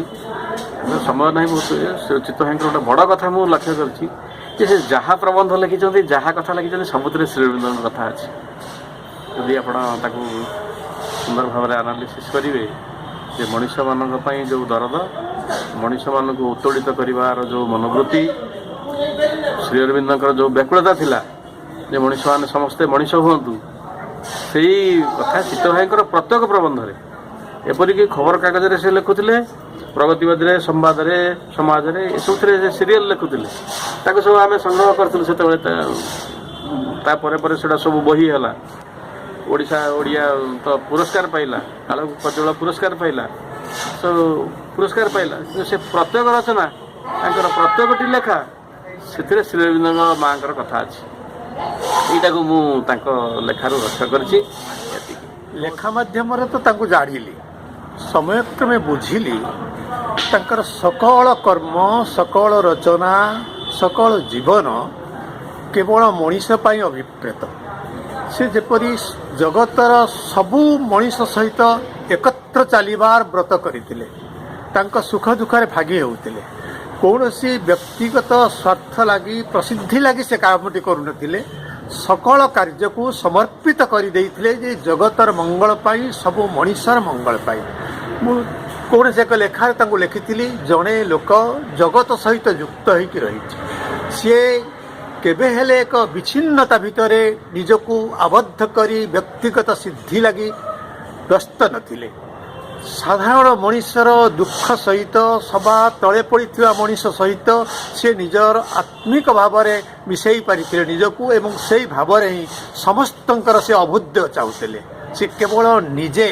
ସମୟ ନାହିଁ ବହୁତ, ସେ ଚିତ୍ତ ଭାଇଙ୍କର ଗୋଟେ ବଡ଼ କଥା ମୁଁ ଲକ୍ଷ୍ୟ କରିଛି ଯେ ସେ ଯାହା ପ୍ରବନ୍ଧ ଲେଖିଛନ୍ତି, ଯାହା କଥା ଲେଖିଛନ୍ତି, ସବୁଥିରେ ଶ୍ରୀ ଅରବିନ୍ଦଙ୍କ କଥା ଅଛି। ଯଦି ଆପଣ ତାକୁ ସୁନ୍ଦର ଭାବରେ ଆନାଲିସିସ୍ କରିବେ ଯେ ମଣିଷମାନଙ୍କ ପାଇଁ ଯେଉଁ ଦରଦ, ମଣିଷମାନଙ୍କୁ ଉତ୍ତୋଳିତ କରିବାର ଯେଉଁ ମନୋବୃତ୍ତି, ଶ୍ରୀ ଅରବିନ୍ଦଙ୍କର ଯେଉଁ ବ୍ୟାକୁଳତା ଥିଲା ଯେ ମଣିଷମାନେ ସମସ୍ତେ ମଣିଷ ହୁଅନ୍ତୁ, ସେଇ କଥା ଚିତ୍ତ ଭାଇଙ୍କର ପ୍ରତ୍ୟେକ ପ୍ରବନ୍ଧରେ, ଏପରିକି ଖବରକାଗଜରେ ସେ ଲେଖୁଥିଲେ, ପ୍ରଗତିବାଦୀରେ, ସମ୍ବାଦରେ, ସମାଜରେ, ଏସବୁଥିରେ ସେ ସିରିଏଲ ଲେଖୁଥିଲେ। ତାକୁ ସବୁ ଆମେ ସଂଗ୍ରହ କରିଥିଲୁ ସେତେବେଳେ। ତାପରେ ପରେ ସେଟା ସବୁ ବହି ହେଲା। ଓଡ଼ିଶା ଓଡ଼ିଆ ତ ପୁରସ୍କାର ପାଇଲା, କାଳ କଜଳ ପୁରସ୍କାର ପାଇଲା, ସବୁ ପୁରସ୍କାର ପାଇଲା। କିନ୍ତୁ ସେ ପ୍ରତ୍ୟେକ ରଚନା, ତାଙ୍କର ପ୍ରତ୍ୟେକଟି ଲେଖା, ସେଥିରେ ଶ୍ରୀ ଅରବିନ୍ଦଙ୍କ ମାଆଙ୍କର କଥା ଅଛି। ଏଇଟାକୁ ମୁଁ ତାଙ୍କ ଲେଖାରୁ ଲକ୍ଷ୍ୟ କରିଛି ଏତିକି। ଲେଖା ମାଧ୍ୟମରେ ତ ତାଙ୍କୁ ଜାଣିଲି, ସମୟକ୍ରମେ ବୁଝିଲି ତାଙ୍କର ସକଳ କର୍ମ, ସକଳ ରଚନା, ସକଳ ଜୀବନ କେବଳ ମଣିଷ ପାଇଁ ଅଭିପ୍ରେତ। ସେ ଯେପରି ଜଗତର ସବୁ ମଣିଷ ସହିତ ଏକତ୍ର ଚାଲିବାର ବ୍ରତ କରିଥିଲେ, ତାଙ୍କ ସୁଖ ଦୁଃଖରେ ଭାଗି ହେଉଥିଲେ। କୌଣସି ବ୍ୟକ୍ତିଗତ ସ୍ୱାର୍ଥ ଲାଗି, ପ୍ରସିଦ୍ଧି ଲାଗି ସେ କାମଟି କରୁନଥିଲେ। ସକଳ କାର୍ଯ୍ୟକୁ ସମର୍ପିତ କରିଦେଇଥିଲେ ଯେ ଜଗତର ମଙ୍ଗଳ ପାଇଁ, ସବୁ ମଣିଷର ମଙ୍ଗଳ ପାଇଁ। ମୁଁ କୌଣସି ଏକ ଲେଖାରେ ତାଙ୍କୁ ଲେଖିଥିଲି, ଜଣେ ଲୋକ ଜଗତ ସହିତ ଯୁକ୍ତ ହେଇକି ରହିଛି, ସିଏ କେବେ ହେଲେ ଏକ ବିଚ୍ଛିନ୍ନତା ଭିତରେ ନିଜକୁ ଆବଦ୍ଧ କରି ବ୍ୟକ୍ତିଗତ ସିଦ୍ଧି ଲାଗି ବ୍ୟସ୍ତ ନଥିଲେ। ସାଧାରଣ ମଣିଷର ଦୁଃଖ ସହିତ, ସବା ତଳେ ପଡ଼ିଥିବା ମଣିଷ ସହିତ ସେ ନିଜର ଆତ୍ମିକ ଭାବରେ ମିଶାଇ ପାରିଥିଲେ ନିଜକୁ ଏବଂ ସେଇ ଭାବରେ ହିଁ ସମସ୍ତଙ୍କର ସେ ଅଭ୍ୟୁଦୟ ଚାହୁଁଥିଲେ। ସେ କେବଳ ନିଜେ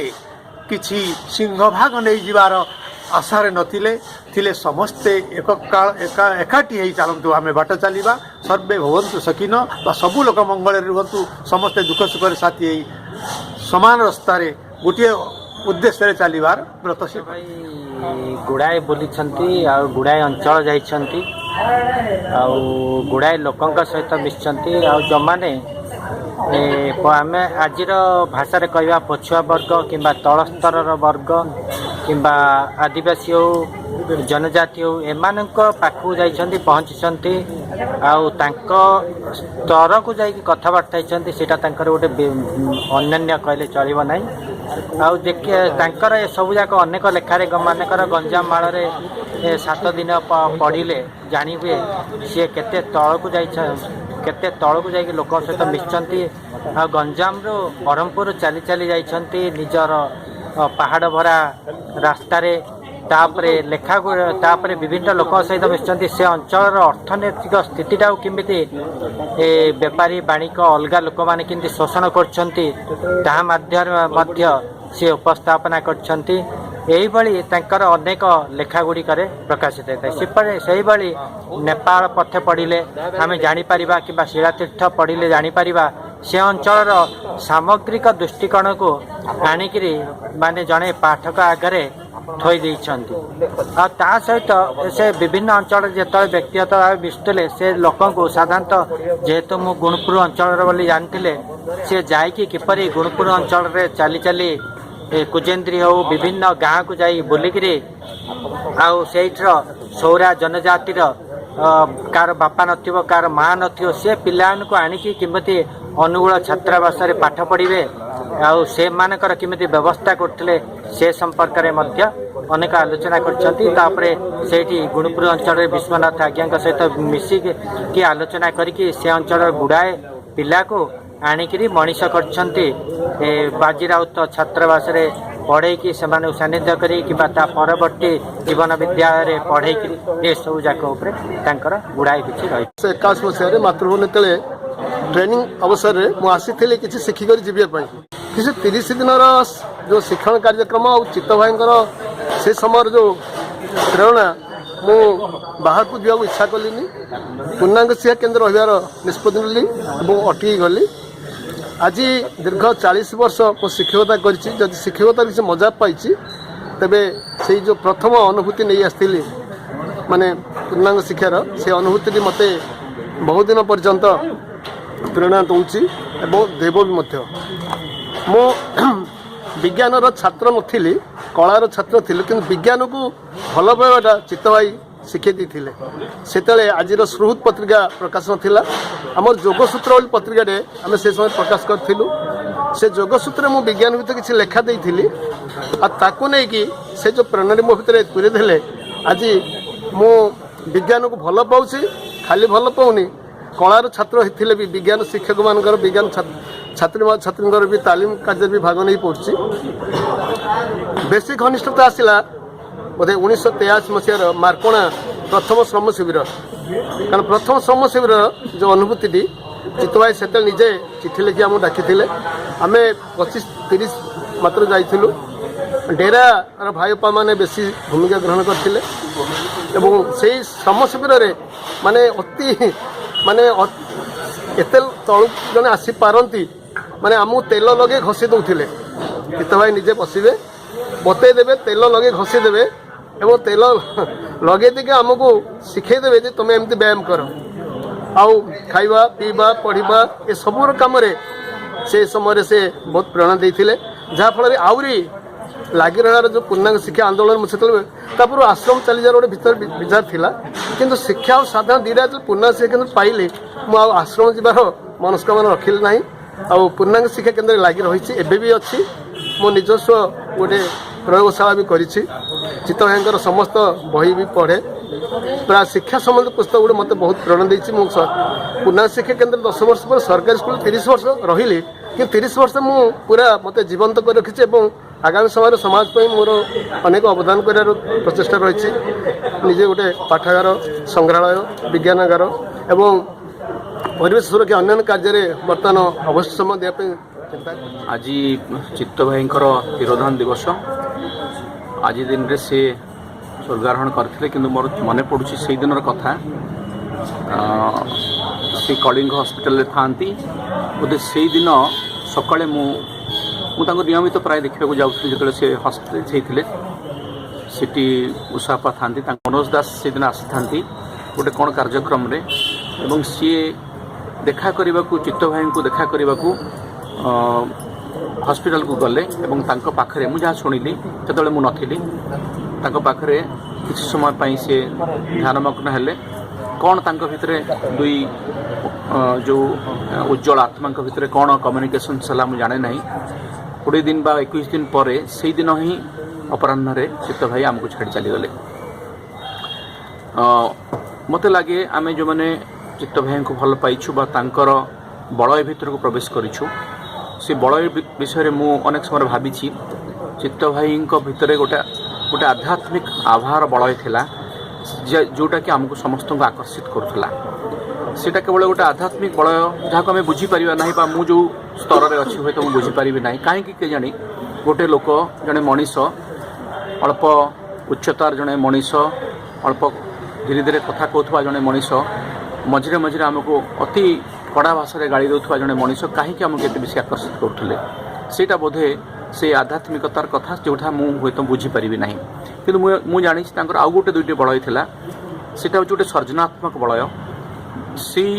କିଛି ସିଂହଭାଗ ନେଇଯିବାର ଆଶାରେ ନଥିଲେ, ଥିଲେ ସମସ୍ତେ ଏକକାଳ ଏକା ଏକାଠି ହେଇ ଚାଲନ୍ତୁ, ଆମେ ବାଟ ଚାଲିବା, ସର୍ବେ ଭବନ୍ତୁ ସୁଖିନଃ ବା ସବୁ ଲୋକ ମଙ୍ଗଳରେ ରୁହନ୍ତୁ, ସମସ୍ତେ ଦୁଃଖ ସୁଖରେ ସାଥୀ ହେଇ ସମାନ ରାସ୍ତାରେ ଗୋଟିଏ ଉଦ୍ଦେଶ୍ୟରେ ଚାଲିବାର ବ୍ରତ ସେ ଭାଇ ଗୁଡ଼ାଏ ବୁଲିଛନ୍ତି ଆଉ ଗୁଡ଼ାଏ ଅଞ୍ଚଳ ଯାଇଛନ୍ତି ଆଉ ଗୁଡ଼ାଏ ଲୋକଙ୍କ ସହିତ ମିଶିଛନ୍ତି। ଆଉ ଯେଉଁମାନେ ଆମେ ଆଜିର ଭାଷାରେ କହିବା ପଛୁଆ ବର୍ଗ କିମ୍ବା ତଳ ସ୍ତରର ବର୍ଗ କିମ୍ବା ଆଦିବାସୀ ହେଉ, ଜନଜାତି ହେଉ, ଏମାନଙ୍କ ପାଖକୁ ଯାଇଛନ୍ତି, ପହଞ୍ଚିଛନ୍ତି ଆଉ ତାଙ୍କ ସ୍ତରକୁ ଯାଇକି କଥାବାର୍ତ୍ତା ହେଇଛନ୍ତି। ସେଇଟା ତାଙ୍କର ଗୋଟେ ଅନନ୍ୟ କହିଲେ ଚଳିବ ନାହିଁ। ଆଉ ଦେଖି ତାଙ୍କର ଏସବୁ ଯାକ ଅନେକ ଲେଖାରେ, ମାନଙ୍କର ଗଞ୍ଜାମ ମାଳରେ 7 ଦିନ ପଢ଼ିଲେ ଜାଣି ହୁଏ ସିଏ କେତେ ତଳକୁ ଯାଇଛ, କେତେ ତଳକୁ ଯାଇକି ଲୋକଙ୍କ ସହିତ ମିଶିଛନ୍ତି। ଆଉ ଗଞ୍ଜାମରୁ ବ୍ରହ୍ମପୁର ଚାଲି ଚାଲି ଯାଇଛନ୍ତି ନିଜର ପାହାଡ଼ ଭରା ରାସ୍ତାରେ। ତାପରେ ଲେଖାକୁ, ତାପରେ ବିଭିନ୍ନ ଲୋକଙ୍କ ସହିତ ମିଶିଛନ୍ତି। ସେ ଅଞ୍ଚଳର ଅର୍ଥନୈତିକ ସ୍ଥିତିଟାକୁ କେମିତି ଏ ବେପାରୀ ବାଣିକ ଅଲଗା ଲୋକମାନେ କେମିତି ଶୋଷଣ କରୁଛନ୍ତି, ତାହା ମାଧ୍ୟମରେ ମଧ୍ୟ ସିଏ ଉପସ୍ଥାପନା କରିଛନ୍ତି। ଏଇଭଳି ତାଙ୍କର ଅନେକ ଲେଖା ଗୁଡ଼ିକରେ ପ୍ରକାଶିତ ହୋଇଥାଏ। ସେପରି ସେଇଭଳି ନେପାଳ ପଥେ ପଢ଼ିଲେ ଆମେ ଜାଣିପାରିବା କିମ୍ବା ଶିଳାତୀର୍ଥ ପଢ଼ିଲେ ଜାଣିପାରିବା, ସେ ଅଞ୍ଚଳର ସାମଗ୍ରିକ ଦୃଷ୍ଟିକୋଣକୁ ଆଣିକିରି ମାନେ ଜଣେ ପାଠକ ଆଗରେ ଥୋଇ ଦେଇଛନ୍ତି। ଆଉ ତା ସହିତ ସେ ବିଭିନ୍ନ ଅଞ୍ଚଳରେ ଯେତେବେଳେ ବ୍ୟକ୍ତିଗତ ଭାବେ ମିଶୁଥିଲେ, ସେ ଲୋକଙ୍କୁ ସାଧାରଣତଃ ଯେହେତୁ ମୁଁ ଗୁଣପୁର ଅଞ୍ଚଳର ବୋଲି ଜାଣିଥିଲେ, ସେ ଯାଇକି କିପରି ଗୁଣପୁର ଅଞ୍ଚଳରେ ଚାଲି ଚାଲି କୁଜେନ୍ଦ୍ରୀ ହଉ ବିଭିନ୍ନ ଗାଁକୁ ଯାଇ ବୁଲିକିରି ଆଉ ସେଇଠିର ସୌରା ଜନଜାତିର କାହାର ବାପା ନଥିବ, କାହାର ମା ନଥିବ, ସେ ପିଲାମାନଙ୍କୁ ଆଣିକି କେମିତି ଅନୁଗୁଳ ଛାତ୍ରାବାସରେ ପାଠ ପଢ଼ିବେ ଆଉ ସେମାନଙ୍କର କେମିତି ବ୍ୟବସ୍ଥା କରୁଥିଲେ, ସେ ସମ୍ପର୍କରେ ମଧ୍ୟ ଅନେକ ଆଲୋଚନା କରିଛନ୍ତି। ତାପରେ ସେଇଠି ଗୁଣପୁର ଅଞ୍ଚଳରେ ବିଶ୍ୱନାଥ ଆଜ୍ଞାଙ୍କ ସହିତ ମିଶିକି କି ଆଲୋଚନା କରିକି ସେ ଅଞ୍ଚଳର ଗୁଡ଼ାଏ ପିଲାକୁ ଆଣିକିରି ମଣିଷ କରିଛନ୍ତି, ବାଜିରାଉତ ଛାତ୍ରାବାସରେ ପଢ଼େଇଛନ୍ତି। ପଢ଼େଇକି ସେମାନଙ୍କୁ ସାନ୍ନିଧ୍ୟ କରି କିମ୍ବା ତା ପରବର୍ତ୍ତୀ ଜୀବନ ବିଦ୍ୟାଳୟରେ ପଢ଼େଇକିରି ଏସବୁ ଯାକ ଉପରେ ତାଙ୍କର ଗୁଡ଼ାଏ କିଛି ରହିଛି। 1981 ମସିହାରେ ମାତୃଭୂମି ଯେତେବେଳେ ଟ୍ରେନିଂ ଅବସରରେ ମୁଁ ଆସିଥିଲି କିଛି ଶିଖିକରି ଯିବା ପାଇଁ, କିଛି 30 ଦିନର ଯେଉଁ ଶିକ୍ଷଣ କାର୍ଯ୍ୟକ୍ରମ ଆଉ ଚିତ୍ତ ଭାଇଙ୍କର ସେ ସମୟର ଯେଉଁ ପ୍ରେରଣା, ମୁଁ ବାହାରକୁ ଯିବାକୁ ଇଚ୍ଛା କଲିନି। ପୂର୍ଣ୍ଣାଙ୍ଗ ଶିକ୍ଷା କେନ୍ଦ୍ର ରହିବାର ନିଷ୍ପତ୍ତି ନେଲି ଏବଂ ଅଟକି ଗଲି। ଆଜି ଦୀର୍ଘ 40 ବର୍ଷ ମୁଁ ଶିକ୍ଷକତା କରିଛି। ଯଦି ଶିକ୍ଷକତାର କିଛି ମଜା ପାଇଛି, ତେବେ ସେଇ ଯେଉଁ ପ୍ରଥମ ଅନୁଭୂତି ନେଇ ଆସିଥିଲି, ମାନେ ପୂର୍ଣ୍ଣାଙ୍ଗ ଶିକ୍ଷାର ସେ ଅନୁଭୂତିଟି ମୋତେ ବହୁଦିନ ପର୍ଯ୍ୟନ୍ତ ପ୍ରେରଣା ଦେଉଛି ଏବଂ ଦେବ ବି ମଧ୍ୟ। ମୁଁ ବିଜ୍ଞାନର ଛାତ୍ର ନଥିଲି, କଳାର ଛାତ୍ର ଥିଲି, କିନ୍ତୁ ବିଜ୍ଞାନକୁ ଭଲ ପାଇବାଟା ଚିତ୍ତ ଭାଇ ଶିଖେଇ ଦେଇଥିଲେ। ସେତେବେଳେ ଆଜିର ସୁହୃଦ ପତ୍ରିକା ପ୍ରକାଶନ ଥିଲା। ଆମର ଯୋଗସୂତ୍ର ବୋଲି ପତ୍ରିକାଟେ ଆମେ ସେ ସମୟରେ ପ୍ରକାଶ କରିଥିଲୁ। ସେ ଯୋଗସୂତ୍ରରେ ମୁଁ ବିଜ୍ଞାନ ଭିତରେ କିଛି ଲେଖା ଦେଇଥିଲି ଆଉ ତାକୁ ନେଇକି ସେ ଯେଉଁ ପ୍ରେରଣାଟି ମୋ ଭିତରେ ପୂରେଇ ଦେଲେ, ଆଜି ମୁଁ ବିଜ୍ଞାନକୁ ଭଲ ପାଉଛି। ଖାଲି ଭଲ ପାଉନି, କଳାର ଛାତ୍ର ହେଇଥିଲେ ବି ବିଜ୍ଞାନ ଶିକ୍ଷକମାନଙ୍କର, ବିଜ୍ଞାନ ଛାତ୍ରୀ ଛାତ୍ରୀଙ୍କର ବି ତାଲିମ କାର୍ଯ୍ୟରେ ବି ଭାଗ ନେଇ ପଡ଼ୁଛି। ବେଶୀ ଘନିଷ୍ଠତା ଆସିଲା ବୋଧେ 1983 ମସିହାର ମାର୍କୋଣା ପ୍ରଥମ ଶ୍ରମ ଶିବିର। କାରଣ ପ୍ରଥମ ଶ୍ରମ ଶିବିରର ଯେଉଁ ଅନୁଭୂତିଟି, ଚିତ୍ତଭାଇ ସେତେବେଳେ ନିଜେ ଚିଠି ଲେଖି ଆମକୁ ଡାକିଥିଲେ। ଆମେ 25-30 ମାତ୍ର ଯାଇଥିଲୁ। ଡେରାର ଭାଇ ଅପାମାନେ ବେଶୀ ଭୂମିକା ଗ୍ରହଣ କରିଥିଲେ ଏବଂ ସେଇ ଶ୍ରମ ଶିବିରରେ ମାନେ ଅତି ମାନେ ଏତେ ତଳକୁ ଜଣେ ଆସିପାରନ୍ତି, ମାନେ ଆମକୁ ତେଲ ଲଗେଇ ଘଷି ଦେଉଥିଲେ। ଚିତ୍ତ ଭାଇ ନିଜେ ବସିବେ, ବତେଇ ଦେବେ, ତେଲ ଲଗେଇ ଘଷି ଦେବେ ଏବଂ ତେଲ ଲଗେଇ ଦେଇକି ଆମକୁ ଶିଖେଇ ଦେବେ ଯେ ତୁମେ ଏମିତି ବ୍ୟାୟାମ କର। ଆଉ ଖାଇବା, ପିଇବା, ପଢ଼ିବା, ଏସବୁର କାମରେ ସେ ସମୟରେ ସେ ବହୁତ ପ୍ରେରଣା ଦେଇଥିଲେ, ଯାହାଫଳରେ ଆହୁରି ଲାଗି ରହିବାର ଯେଉଁ ପୂର୍ଣ୍ଣାଙ୍ଗ ଶିକ୍ଷା ଆନ୍ଦୋଳନ। ମୁଁ ସେତେବେଳେ ତାପରୁ ଆଶ୍ରମ ଚାଲିଯିବାର ଗୋଟେ ଭିତରେ ବିଚାର ଥିଲା, କିନ୍ତୁ ଶିକ୍ଷା ଆଉ ସାଧନା ଦୁଇଟା ଯେତେବେଳେ ପୂର୍ଣ୍ଣାଙ୍ଗ ଶିକ୍ଷା କେନ୍ଦ୍ର ପାଇଲି, ମୁଁ ଆଉ ଆଶ୍ରମ ଯିବାର ମନସ୍କାମନା ରଖିଲି ନାହିଁ ଆଉ ପୂର୍ଣ୍ଣାଙ୍ଗ ଶିକ୍ଷା କେନ୍ଦ୍ରରେ ଲାଗି ରହିଛି, ଏବେ ବି ଅଛି। ମୋ ନିଜସ୍ୱ ଗୋଟେ ପ୍ରୟୋଗଶାଳା ବି କରିଛି। ଚିତ୍ତ ଭାଇଙ୍କର ସମସ୍ତ ବହି ବି ପଢ଼େ। ପ୍ରାୟ ଶିକ୍ଷା ସମ୍ବନ୍ଧୀୟ ପୁସ୍ତକ ଗୁଡ଼ିକ ମୋତେ ବହୁତ ପ୍ରେରଣା ଦେଇଛି। ମୁଁ ପୂର୍ଣ୍ଣାଙ୍ଗ ଶିକ୍ଷା କେନ୍ଦ୍ର 10 ବର୍ଷ ପରେ ସରକାରୀ ସ୍କୁଲ 30 ବର୍ଷ ରହିଲି, କିନ୍ତୁ 30 ବର୍ଷ ମୁଁ ପୁରା ମୋତେ ଜୀବନ୍ତ କରି ରଖିଛି ଏବଂ ଆଗାମୀ ସମୟରେ ସମାଜ ପାଇଁ ମୋର ଅନେକ ଅବଦାନ କରିବାର ପ୍ରଚେଷ୍ଟା ରହିଛି। ନିଜେ ଗୋଟେ ପାଠାଗାର, ସଂଗ୍ରହାଳୟ, ବିଜ୍ଞାନାଗାର ଏବଂ ପରିବେଶ ସୁରକ୍ଷା ଅନ୍ୟାନ୍ୟ କାର୍ଯ୍ୟରେ ବର୍ତ୍ତମାନ ଅବଶ୍ୟ ସମୟ ଦେବା ପାଇଁ ଚିନ୍ତା କରୁଛି। ଆଜି ଚିତ୍ତ ଭାଇଙ୍କର ତିରୋଧାନ ଦିବସ। ଆଜି ଦିନରେ ସେ ସ୍ୱର୍ଗାରୋହଣ କରିଥିଲେ, କିନ୍ତୁ ମୋର ମନେ ପଡ଼ୁଛି ସେଇ ଦିନର କଥା। ସେ କଳିଙ୍ଗ ହସ୍ପିଟାଲରେ ଥାଆନ୍ତି ବୋଧେ। ସେଇଦିନ ସକାଳେ ମୁଁ ମୁଁ ତାଙ୍କୁ ନିୟମିତ ପ୍ରାୟ ଦେଖିବାକୁ ଯାଉଥିଲି। ଯେତେବେଳେ ସେ ହସ୍ପିଟାଲ ହେଇଥିଲେ, ସେଠି ଉଷାପା ଥାନ୍ତି, ତାଙ୍କ ମନୋଜ ଦାସ ସେଦିନ ଆସିଥାନ୍ତି ଗୋଟେ କ'ଣ କାର୍ଯ୍ୟକ୍ରମରେ ଏବଂ ସିଏ ଦେଖା କରିବାକୁ, ଚିତ୍ତ ଭାଇଙ୍କୁ ଦେଖା କରିବାକୁ ହସ୍ପିଟାଲକୁ ଗଲେ ଏବଂ ତାଙ୍କ ପାଖରେ, ମୁଁ ଯାହା ଶୁଣିଲି, ସେତେବେଳେ ମୁଁ ନଥିଲି, ତାଙ୍କ ପାଖରେ କିଛି ସମୟ ପାଇଁ ସେ ଧ୍ୟାନମଗ୍ନ ହେଲେ। କ'ଣ ତାଙ୍କ ଭିତରେ, ଦୁଇ ଯେଉଁ ଉଜ୍ଜଳ ଆତ୍ମାଙ୍କ ଭିତରେ କ'ଣ କମ୍ୟୁନିକେସନ୍ସ ହେଲା, ମୁଁ ଜାଣେ ନାହିଁ। 20 ଦିନ ବା 21 ଦିନ ପରେ ସେଇଦିନ ହିଁ ଅପରାହ୍ନରେ ଚିତ୍ତ ଭାଇ ଆମକୁ ଛାଡ଼ି ଚାଲିଗଲେ। ମୋତେ ଲାଗେ ଆମେ ଯେଉଁମାନେ ଚିତ୍ତ ଭାଇଙ୍କୁ ଭଲ ପାଇଛୁ ବା ତାଙ୍କର ବଳୟ ଭିତରକୁ ପ୍ରବେଶ କରିଛୁ, ସେ ବଳୟ ବିଷୟରେ ମୁଁ ଅନେକ ସମୟରେ ଭାବିଛି। ଚିତ୍ତ ଭାଇଙ୍କ ଭିତରେ ଗୋଟେ ଗୋଟେ ଆଧ୍ୟାତ୍ମିକ ଆଭାର ବଳୟ ଥିଲା, ଯେଉଁଟାକି ଆମକୁ ସମସ୍ତଙ୍କୁ ଆକର୍ଷିତ କରୁଥିଲା। ସେଇଟା କେବଳ ଗୋଟେ ଆଧ୍ୟାତ୍ମିକ ବଳୟ, ଯାହାକୁ ଆମେ ବୁଝିପାରିବା ନାହିଁ ବା ମୁଁ ଯେଉଁ ସ୍ତରରେ ଅଛି ହୁଏତ ମୁଁ ବୁଝିପାରିବି ନାହିଁ। କାହିଁକି କେଜାଣି ଗୋଟେ ଲୋକ, ଜଣେ ମଣିଷ, ଅଳ୍ପ ଉଚ୍ଚତାର ଜଣେ ମଣିଷ, ଅଳ୍ପ ଧୀରେ ଧୀରେ କଥା କହୁଥିବା ଜଣେ ମଣିଷ, ମଝିରେ ମଝିରେ ଆମକୁ ଅତି କଡ଼ା ଭାଷାରେ ଗାଳି ଦେଉଥିବା ଜଣେ ମଣିଷ କାହିଁକି ଆମକୁ ଏତେ ବେଶୀ ଆକର୍ଷିତ କରୁଥିଲେ? ସେଇଟା ବୋଧେ ସେ ଆଧ୍ୟାତ୍ମିକତାର କଥା, ଯେଉଁଟା ମୁଁ ହୁଏତ ବୁଝିପାରିବି ନାହିଁ। କିନ୍ତୁ ମୁଁ ଜାଣିଛି ତାଙ୍କର ଆଉ ଗୋଟେ ଦୁଇଟି ବଳୟ ଥିଲା। ସେଇଟା ହେଉଛି ଗୋଟେ ସର୍ଜନାତ୍ମକ ବଳୟ, ସେଇ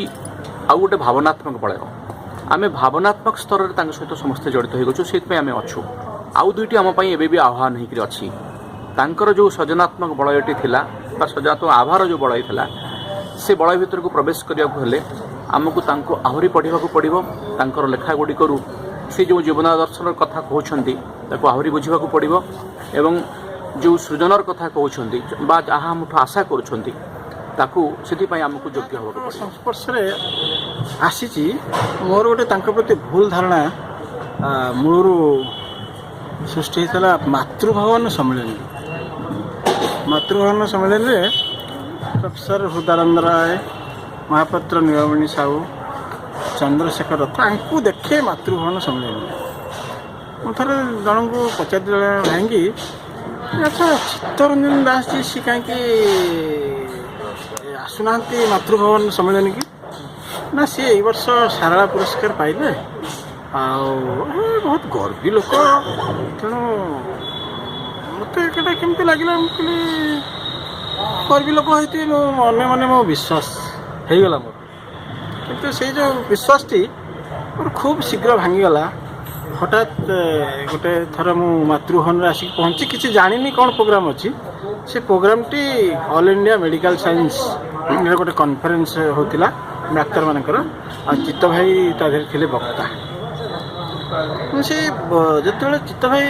ଆଉ ଗୋଟେ ଭାବନାତ୍ମକ ବଳୟ। ଆମେ ଭାବନାତ୍ମକ ସ୍ତରରେ ତାଙ୍କ ସହିତ ସମସ୍ତେ ଜଡ଼ିତ ହୋଇଗଛୁ, ସେଇଥିପାଇଁ ଆମେ ଅଛୁ। ଆଉ ଦୁଇଟି ଆମ ପାଇଁ ଏବେ ବି ଆହ୍ୱାନ ହେଇକରି ଅଛି। ତାଙ୍କର ଯେଉଁ ସର୍ଜନାତ୍ମକ ବଳୟଟି ଥିଲା ବା ସର୍ଜନାତ୍ମକ ଆଭାର ଯେଉଁ ବଳୟ ଥିଲା, ସେ ବଳୟ ଭିତରକୁ ପ୍ରବେଶ କରିବାକୁ ହେଲେ ଆମକୁ ତାଙ୍କୁ ଆହୁରି ପଢ଼ିବାକୁ ପଡ଼ିବ। ତାଙ୍କର ଲେଖା ଗୁଡ଼ିକରୁ ସେ ଯେଉଁ ଜୀବନାଦର୍ଶର କଥା କହୁଛନ୍ତି, ତାକୁ ଆହୁରି ବୁଝିବାକୁ ପଡ଼ିବ ଏବଂ ଯେଉଁ ସୃଜନର କଥା କହୁଛନ୍ତି ବା ଯାହା ଆମଠୁ ଆଶା କରୁଛନ୍ତି, ତାକୁ ସେଥିପାଇଁ ଆମକୁ ଯୋଗ୍ୟ ହେବାକୁ ପଡ଼ିବ। ସଂସ୍ପର୍ଶରେ ଆସିଛି, ମୋର ଗୋଟେ ତାଙ୍କ ପ୍ରତି ଭୁଲ ଧାରଣା ମୂଳରୁ ସୃଷ୍ଟି ହେଇଥିଲା ମାତୃଭବନ ସମ୍ମିଳନୀ। ମାତୃଭବନ ସମ୍ମିଳନୀରେ ପ୍ରଫେସର ହୃଦାନନ୍ଦ ରାୟ, ମହାପାତ୍ର ନୀଳମଣି ସାହୁ, ଚନ୍ଦ୍ରଶେଖର ରଥ ଆଙ୍କୁ ଦେଖେ ମାତୃଭବନ ସମ୍ମିଳନୀ। ମୁଁ ଥରେ ଜଣଙ୍କୁ ପଚାରିଥିଲି ଭାଇଙ୍କି, ଆଚ୍ଛା ଚିତ୍ତରଞ୍ଜନ ଦାସ ଜି ସିଏ କାହିଁକି ଆସୁନାହାନ୍ତି ମାତୃଭବନ ସମ୍ମିଳନୀ କି? ନା, ସିଏ ଏଇ ବର୍ଷ ସାରଳା ପୁରସ୍କାର ପାଇଲେ ଆଉ ଏ ବହୁତ ଗର୍ବୀ ଲୋକ। ତେଣୁ ମୋତେ କେଟା କେମିତି ଲାଗିଲା, ମୁଁ କହିଲି ଗର୍ବୀ ଲୋକ ହେଇଥିବେ। ମୁଁ ମନେ ମନେ ମୋ ବିଶ୍ୱାସ ହେଇଗଲା ମୋର। କିନ୍ତୁ ସେଇ ଯେଉଁ ବିଶ୍ୱାସଟି ମୋର ଖୁବ୍ ଶୀଘ୍ର ଭାଙ୍ଗିଗଲା। ହଠାତ୍ ଗୋଟେ ଥର ମୁଁ ମାତୃଭବନରେ ଆସିକି ପହଞ୍ଚି କିଛି ଜାଣିନି କ'ଣ ପ୍ରୋଗ୍ରାମ୍ ଅଛି। ସେ ପ୍ରୋଗ୍ରାମଟି ଅଲ୍ ଇଣ୍ଡିଆ ମେଡ଼ିକାଲ ସାଇନ୍ସ ଗୋଟେ କନଫରେନ୍ସ ହେଉଥିଲା ଡାକ୍ତରମାନଙ୍କର, ଆଉ ଚିତ୍ତ ଭାଇ ତା ଦେହରେ ଥିଲେ ବକ୍ତା। ମୁଁ ସେ ଯେତେବେଳେ ଚିତ୍ତ ଭାଇ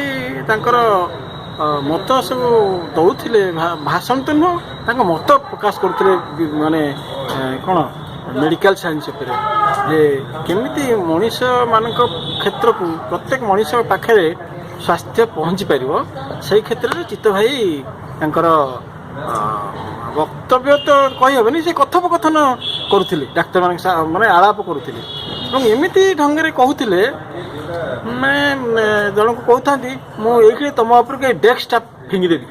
ତାଙ୍କର ମତ ସବୁ ଦେଉଥିଲେ, ଭାଷଣ ତ ନୁହଁ, ତାଙ୍କ ମତ ପ୍ରକାଶ କରୁଥିଲେ, ମାନେ କ'ଣ ମେଡ଼ିକାଲ ସାଇନ୍ସ ଉପରେ ଯେ କେମିତି ମଣିଷମାନଙ୍କ କ୍ଷେତ୍ରକୁ, ପ୍ରତ୍ୟେକ ମଣିଷ ପାଖରେ ସ୍ୱାସ୍ଥ୍ୟ ପହଞ୍ଚି ପାରିବ, ସେଇ କ୍ଷେତ୍ରରେ ଚିତ୍ତ ଭାଇ ତାଙ୍କର ବକ୍ତବ୍ୟ ତ କହିହେବନି, ସେ କଥୋପକଥନ କରୁଥିଲେ ଡାକ୍ତରମାନଙ୍କ, ମାନେ ଆଳାପ କରୁଥିଲେ ଏବଂ ଏମିତି ଢଙ୍ଗରେ କହୁଥିଲେ, ମାନେ ଜଣକୁ କହୁଥାନ୍ତି, ମୁଁ ଏଇଠି ତମ ଉପରକୁ ଏଇ ଡେସ୍କଟା ଫିଙ୍ଗିଦେବି,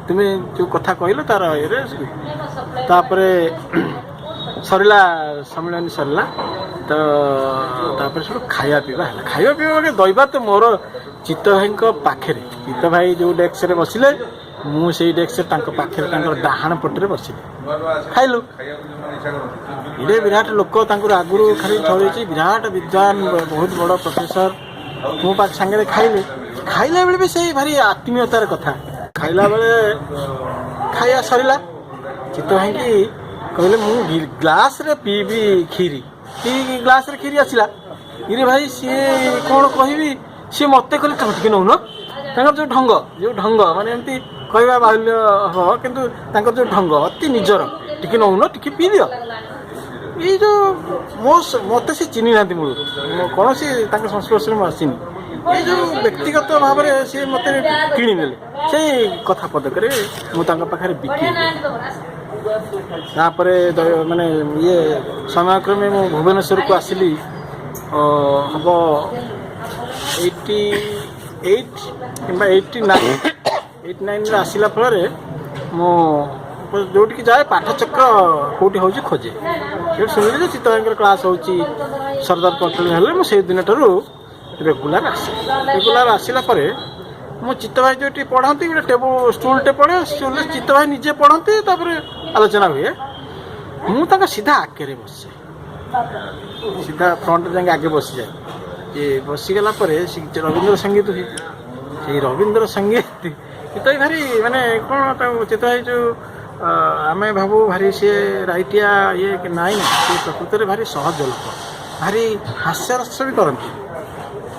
ତୁମେ ଯେଉଁ କଥା କହିଲ ତାର ଇଏରେ। ତାପରେ ସରିଲା, ସମ୍ମିଳନୀ ସରିଲା ତ ତାପରେ ସେଠୁ ଖାଇବା ପିଇବା ହେଲା। ଖାଇବା ପିଇବା ଦଇବା ତ ମୋର ଚିତ୍ତ ଭାଇଙ୍କ ପାଖରେ, ଚିତ୍ତ ଭାଇ ଯେଉଁ ଡେସ୍କରେ ବସିଲେ ମୁଁ ସେଇ ଡେସ୍କରେ ତାଙ୍କ ପାଖରେ ତାଙ୍କର ଡାହାଣ ପଟରେ ବସିଲି, ଖାଇଲୁ। ଏଡ଼େ ବିରାଟ ଲୋକ, ତାଙ୍କର ଆଗରୁ ଖାଲି ଠରେଇଛି, ବିରାଟ ବିଦ୍ୱାନ, ବହୁତ ବଡ଼ ପ୍ରଫେସର, ମୋ ପାଖ ସାଙ୍ଗରେ ଖାଇଲେ। ଖାଇଲା ବେଳେ ବି ସେଇ ଭାରି ଆତ୍ମୀୟତାର କଥା। ଖାଇଲା ବେଳେ ଖାଇବା ସରିଲା, ଚିତ୍ତ ଭାଇକି କହିଲେ ମୁଁ ଗ୍ଲାସରେ ପିଇବି କ୍ଷୀରି। ଗ୍ଲାସରେ କ୍ଷୀରି ଆସିଲା। ଇରେ ଭାଇ, ସିଏ କ'ଣ କହିବି, ସିଏ ମୋତେ କହିଲେ ତମେ ଟିକେ ନଉନ। ତାଙ୍କର ଯେଉଁ ଢଙ୍ଗ, ମାନେ ଏମିତି କହିବା ବାହୁଲ୍ୟ ହବ, କିନ୍ତୁ ତାଙ୍କର ଯେଉଁ ଢଙ୍ଗ ଅତି ନିଜର, ଟିକେ ନଉନ, ଟିକେ ପିଇଦିଅ। ଏଇ ଯେଉଁ ମୋ ମୋତେ ସେ ଚିହ୍ନି ନାହାନ୍ତି ମୂଳରୁ, ମୁଁ କୌଣସି ତାଙ୍କ ସଂସ୍ପର୍ଶରେ ମୁଁ ଆସିନି। ଏଇ ଯେଉଁ ବ୍ୟକ୍ତିଗତ ଭାବରେ ସିଏ ମୋତେ କିଣିନେଲେ, ସେଇ କଥା ପଦକରେ ମୁଁ ତାଙ୍କ ପାଖରେ ବିକି। ତାପରେ ମାନେ ଇଏ ସମୟକ୍ରମେ ମୁଁ ଭୁବନେଶ୍ୱରକୁ ଆସିଲି, ହବ 88 କିମ୍ବା 89। 89ରେ ଆସିଲା ଫଳରେ ମୁଁ ଯେଉଁଠିକି ଯାଏ, ପାଠଚକ୍ର କେଉଁଠି ହେଉଛି ଖୋଜେ। ସେଇଠି ଶୁଣିଲି ଯେ ଚିତ୍ତ ଭାଇଙ୍କର କ୍ଲାସ୍ ହେଉଛି ସର୍ଦ୍ଦାର ପଟେଲ ହେଲେ, ମୁଁ ସେଇ ଦିନଠାରୁ ରେଗୁଲାର ଆସେ। ରେଗୁଲାର ଆସିଲା ପରେ ମୁଁ ଚିତ୍ତ ଭାଇ ଯେଉଁଠି ପଢ଼ନ୍ତି, ଗୋଟେ ଟେବୁଲ ଷ୍ଟୁଲଟେ ପଡ଼େ, ଷ୍ଟୁଲରେ ଚିତ୍ତ ଭାଇ ନିଜେ ପଢ଼ନ୍ତି, ତାପରେ ଆଲୋଚନା ହୁଏ। ମୁଁ ତାଙ୍କ ସିଧା ଆଗରେ ବସେ, ସିଧା ଫ୍ରଣ୍ଟରେ ଯାଇକି ଆଗେ ବସିଯାଏ। ଏ ବସିଗଲା ପରେ ସେ ରବୀନ୍ଦ୍ର ସଙ୍ଗୀତ ହୁଏ। ସେଇ ରବୀନ୍ଦ୍ର ସଙ୍ଗୀତ ଚିତ୍ତ ଭାଇ ଭାରି ମାନେ କ'ଣ ତାକୁ, ଚିତ୍ତ ଭାଇ ଯେଉଁ ଆମେ ଭାବୁ ଭାରି ସିଏ ରାଇଟିଆ ଇଏ, କି ନାଇଁ ନାଇଁ, ସିଏ ପ୍ରକୃତରେ ଭାରି ସହଜ ଲୋକ, ଭାରି ହାସ୍ୟରସ ବି କରନ୍ତି।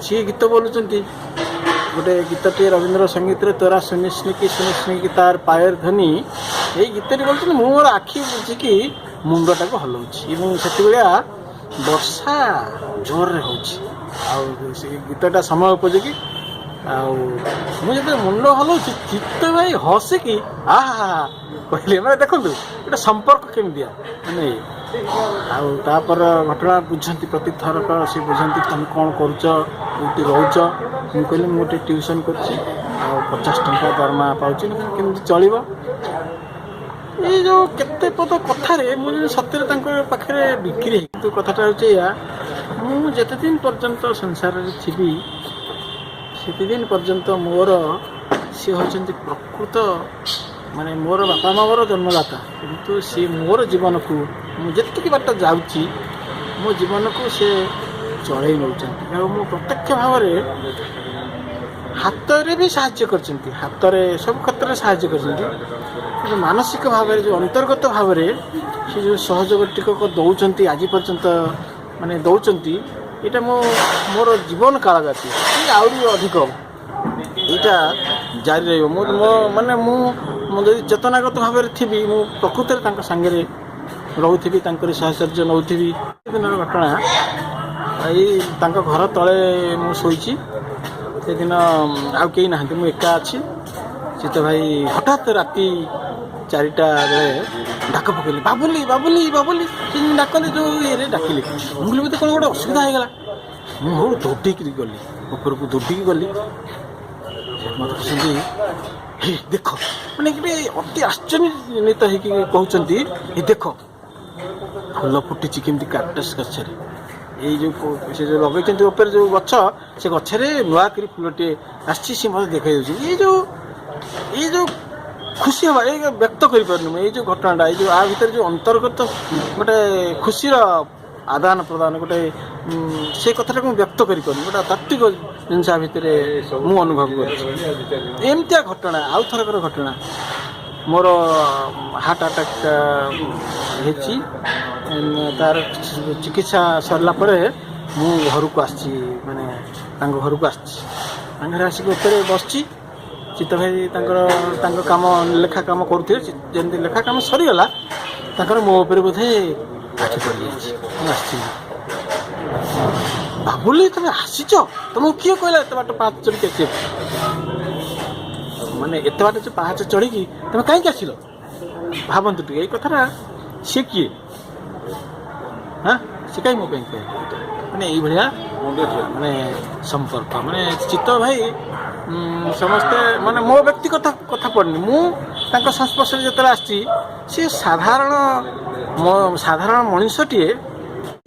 ସିଏ ଗୀତ ବୋଲୁଛନ୍ତି ଗୋଟେ ଗୀତଟିଏ ରବୀନ୍ଦ୍ର ସଙ୍ଗୀତରେ, ତୋରା শুনিস শুনিস ତାର ପାୟର ଧ୍ୱନି। ଏଇ ଗୀତଟି ବୋଲୁଛନ୍ତି, ମୁଁ ମୋର ଆଖି ବୁଜିକି ମୁଣ୍ଡଟାକୁ ହଲଉଛି ଏବଂ ସେତିକିବେଳିଆ ବର୍ଷା ଜୋରରେ ହେଉଛି ଆଉ ସେ ଗୀତଟା ସମୟ ଉପଯୋଗୀ। ଆଉ ମୁଁ ଯେତେବେଳେ ମୁଣ୍ଡ ହଲଉଛି, ଚିତ୍ତ ଭାଇ ହସିକି ଆହା କହିଲେ। ମାନେ ଦେଖନ୍ତୁ ଗୋଟେ ସମ୍ପର୍କ କେମିତିଆ ମାନେ। ଆଉ ତାପର ଘଟଣା ବୁଝନ୍ତି, ପ୍ରତି ଥରକ ସେ ବୁଝନ୍ତି, ତମେ କ'ଣ କରୁଛ, କେଉଁଠି ରହୁଛ? ମୁଁ କହିଲି ମୁଁ ଗୋଟେ ଟ୍ୟୁସନ୍ କରୁଛି ଆଉ 50 ଟଙ୍କା ଦରମା ପାଉଛି, କେମିତି ଚଳିବ? ଏଇ ଯେଉଁ କେତେ ପଦ କଥାରେ ମୁଁ ଯେମିତି ସତରେ ତାଙ୍କ ପାଖରେ ବିକ୍ରି ହେଇ। କିନ୍ତୁ କଥାଟା ହେଉଛି ଏଇଆ, ମୁଁ ଯେତେ ଦିନ ପର୍ଯ୍ୟନ୍ତ ସଂସାରରେ ଥିବି ସେତେ ଦିନ ପର୍ଯ୍ୟନ୍ତ ମୋର ସିଏ ହେଉଛନ୍ତି ପ୍ରକୃତ, ମାନେ ମୋର ବାପା ମା ମୋର ଜନ୍ମଦାତା, କିନ୍ତୁ ସିଏ ମୋର ଜୀବନକୁ, ମୁଁ ଯେତିକି ବାଟ ଯାଉଛି ମୋ ଜୀବନକୁ ସେ ଚଳେଇ ନେଉଛନ୍ତି। ଆଉ ମୁଁ ପ୍ରତ୍ୟକ୍ଷ ଭାବରେ ହାତରେ ବି ସାହାଯ୍ୟ କରିଛନ୍ତି, ହାତରେ ସବୁ କ୍ଷେତ୍ରରେ ସାହାଯ୍ୟ କରିଛନ୍ତି, କିନ୍ତୁ ମାନସିକ ଭାବରେ ଯେଉଁ ଅନ୍ତର୍ଗତ ଭାବରେ ସେ ଯେଉଁ ସହଯୋଗ ଟିକକ ଦେଉଛନ୍ତି, ଆଜି ପର୍ଯ୍ୟନ୍ତ ମାନେ ଦେଉଛନ୍ତି, ଏଇଟା ମୁଁ ମୋର ଜୀବନ କାଳ ବ୍ୟାପୀ କି ଆହୁରି ଅଧିକ ଏଇଟା ଜାରି ରହିବ। ମୁଁ ମୋ ମାନେ ମୁଁ ମୁଁ ଯଦି ଚେତନାଗତ ଭାବରେ ଥିବି, ମୁଁ ପ୍ରକୃତରେ ତାଙ୍କ ସାଙ୍ଗରେ ରହୁଥିବି, ତାଙ୍କରି ସାହଚର୍ଯ୍ୟ ନେଉଥିବି। ଦିନର ଘଟଣା, ଏଇ ତାଙ୍କ ଘର ତଳେ ମୁଁ ଶୋଇଛି। ସେଦିନ ଆଉ କେହି ନାହାନ୍ତି, ମୁଁ ଏକା ଅଛି। ଚିତ୍ତ ଭାଇ ହଠାତ୍ ରାତି 4ଟା ବେଳେ ଡାକ ପକେଇଲେ, ବାବୁଲି ବାବୁଲି ବାବୁଲି। ସେ ଡାକନ୍ତି ଯେଉଁ ଇଏରେ ଡାକିଲେ, ମୁଁ କହିଲି ବୋଧେ କ'ଣ ଗୋଟେ ଅସୁବିଧା ହେଇଗଲା। ମୁଁ ହଉ ଦୌଡ଼ିକିରି ଗଲି ଉପରକୁ, ଦୌଡ଼ିକି ଗଲି। ସେ ମୋତେ କହୁଛନ୍ତି, ହେ ଦେଖ, ମାନେ ଗୋଟେ ଅତି ଆଶ୍ଚର୍ଯ୍ୟାନ୍ୱିତ ହେଇକି କହୁଛନ୍ତି, ହେ ଦେଖ ଫୁଲ ଫୁଟିଛି କେମିତି କାକ୍ଟସ୍ ଗଛରେ। ଏଇ ଯେଉଁ ସେ ଯେଉଁ ଲଗେଇଛନ୍ତି ଉପରେ ଯେଉଁ ଗଛ, ସେ ଗଛରେ ନୂଆ କରି ଫୁଲଟିଏ ଆସିଛି, ସେ ମୋତେ ଦେଖାଇ ଦେଉଛି। ଏଇ ଯେଉଁ ଖୁସି ହେବା, ଏଇ ବ୍ୟକ୍ତ କରିପାରୁନି ମୁଁ। ଏଇ ଯେଉଁ ଘଟଣାଟା, ଏଇ ଯେଉଁ ଆ ଭିତରେ ଯେଉଁ ଅନ୍ତର୍ଗତ ଗୋଟେ ଖୁସିର ଆଦାନ ପ୍ରଦାନ, ଗୋଟେ ସେ କଥାଟାକୁ ମୁଁ ବ୍ୟକ୍ତ କରିପାରୁନି। ଗୋଟେ ତାତ୍ତ୍ୱିକ ଜିନିଷ ଆ ଭିତରେ ମୁଁ ଅନୁଭବ କରୁଛି। ଏମିତିଆ ଘଟଣା ଆଉ ଥରକର ଘଟଣା, ମୋର ହାର୍ଟ ଆଟାକ୍ ହେଇଛି। ତାର ଚିକିତ୍ସା ସରିଲା ପରେ ମୁଁ ଘରକୁ ଆସିଛି, ମାନେ ତାଙ୍କ ଘରକୁ ଆସିଛି। ତାଙ୍କ ଘରେ ଆସିକି ଉପରେ ବସିଛି। ଚିତ୍ତ ଭାଇ ତାଙ୍କର ତାଙ୍କ କାମ, ଲେଖା କାମ କରୁଥିଲେ। ଯେମିତି ଲେଖା କାମ ସରିଗଲା ତାଙ୍କର, ମୋ ଉପରେ ବୋଧେ ଆଖି ପଡ଼ିଯାଇଛି। ମୁଁ ଆସିଛି, ବାବୁଲି ତମେ ଆସିଛ, ତମକୁ କିଏ କହିଲା ଏତେ ବାଟ ପାହାଚ ଚଢ଼ିକି ଆସିବାକୁ? ମାନେ ଏତେ ବାଟ ଯେଉଁ ପାହାଚ ଚଢ଼ିକି ତମେ କାହିଁକି ଆସିଲ? ଭାବନ୍ତୁ ଟିକେ ଏଇ କଥାଟା, ସିଏ କିଏ? ହଁ, ସେ କାହିଁ ମୋ ପାଇଁ କହିଲେ? ମାନେ ଏଇଭଳିଆ ମାନେ ସମ୍ପର୍କ, ମାନେ ଚିତ୍ତ ଭାଇ ସମସ୍ତେ, ମାନେ ମୋ ବ୍ୟକ୍ତିଗତ କଥା ପଡ଼ିନି। ମୁଁ ତାଙ୍କ ସଂସ୍ପର୍ଶରେ ଯେତେବେଳେ ଆସିଛି, ସିଏ ସାଧାରଣ ମଣିଷଟିଏ,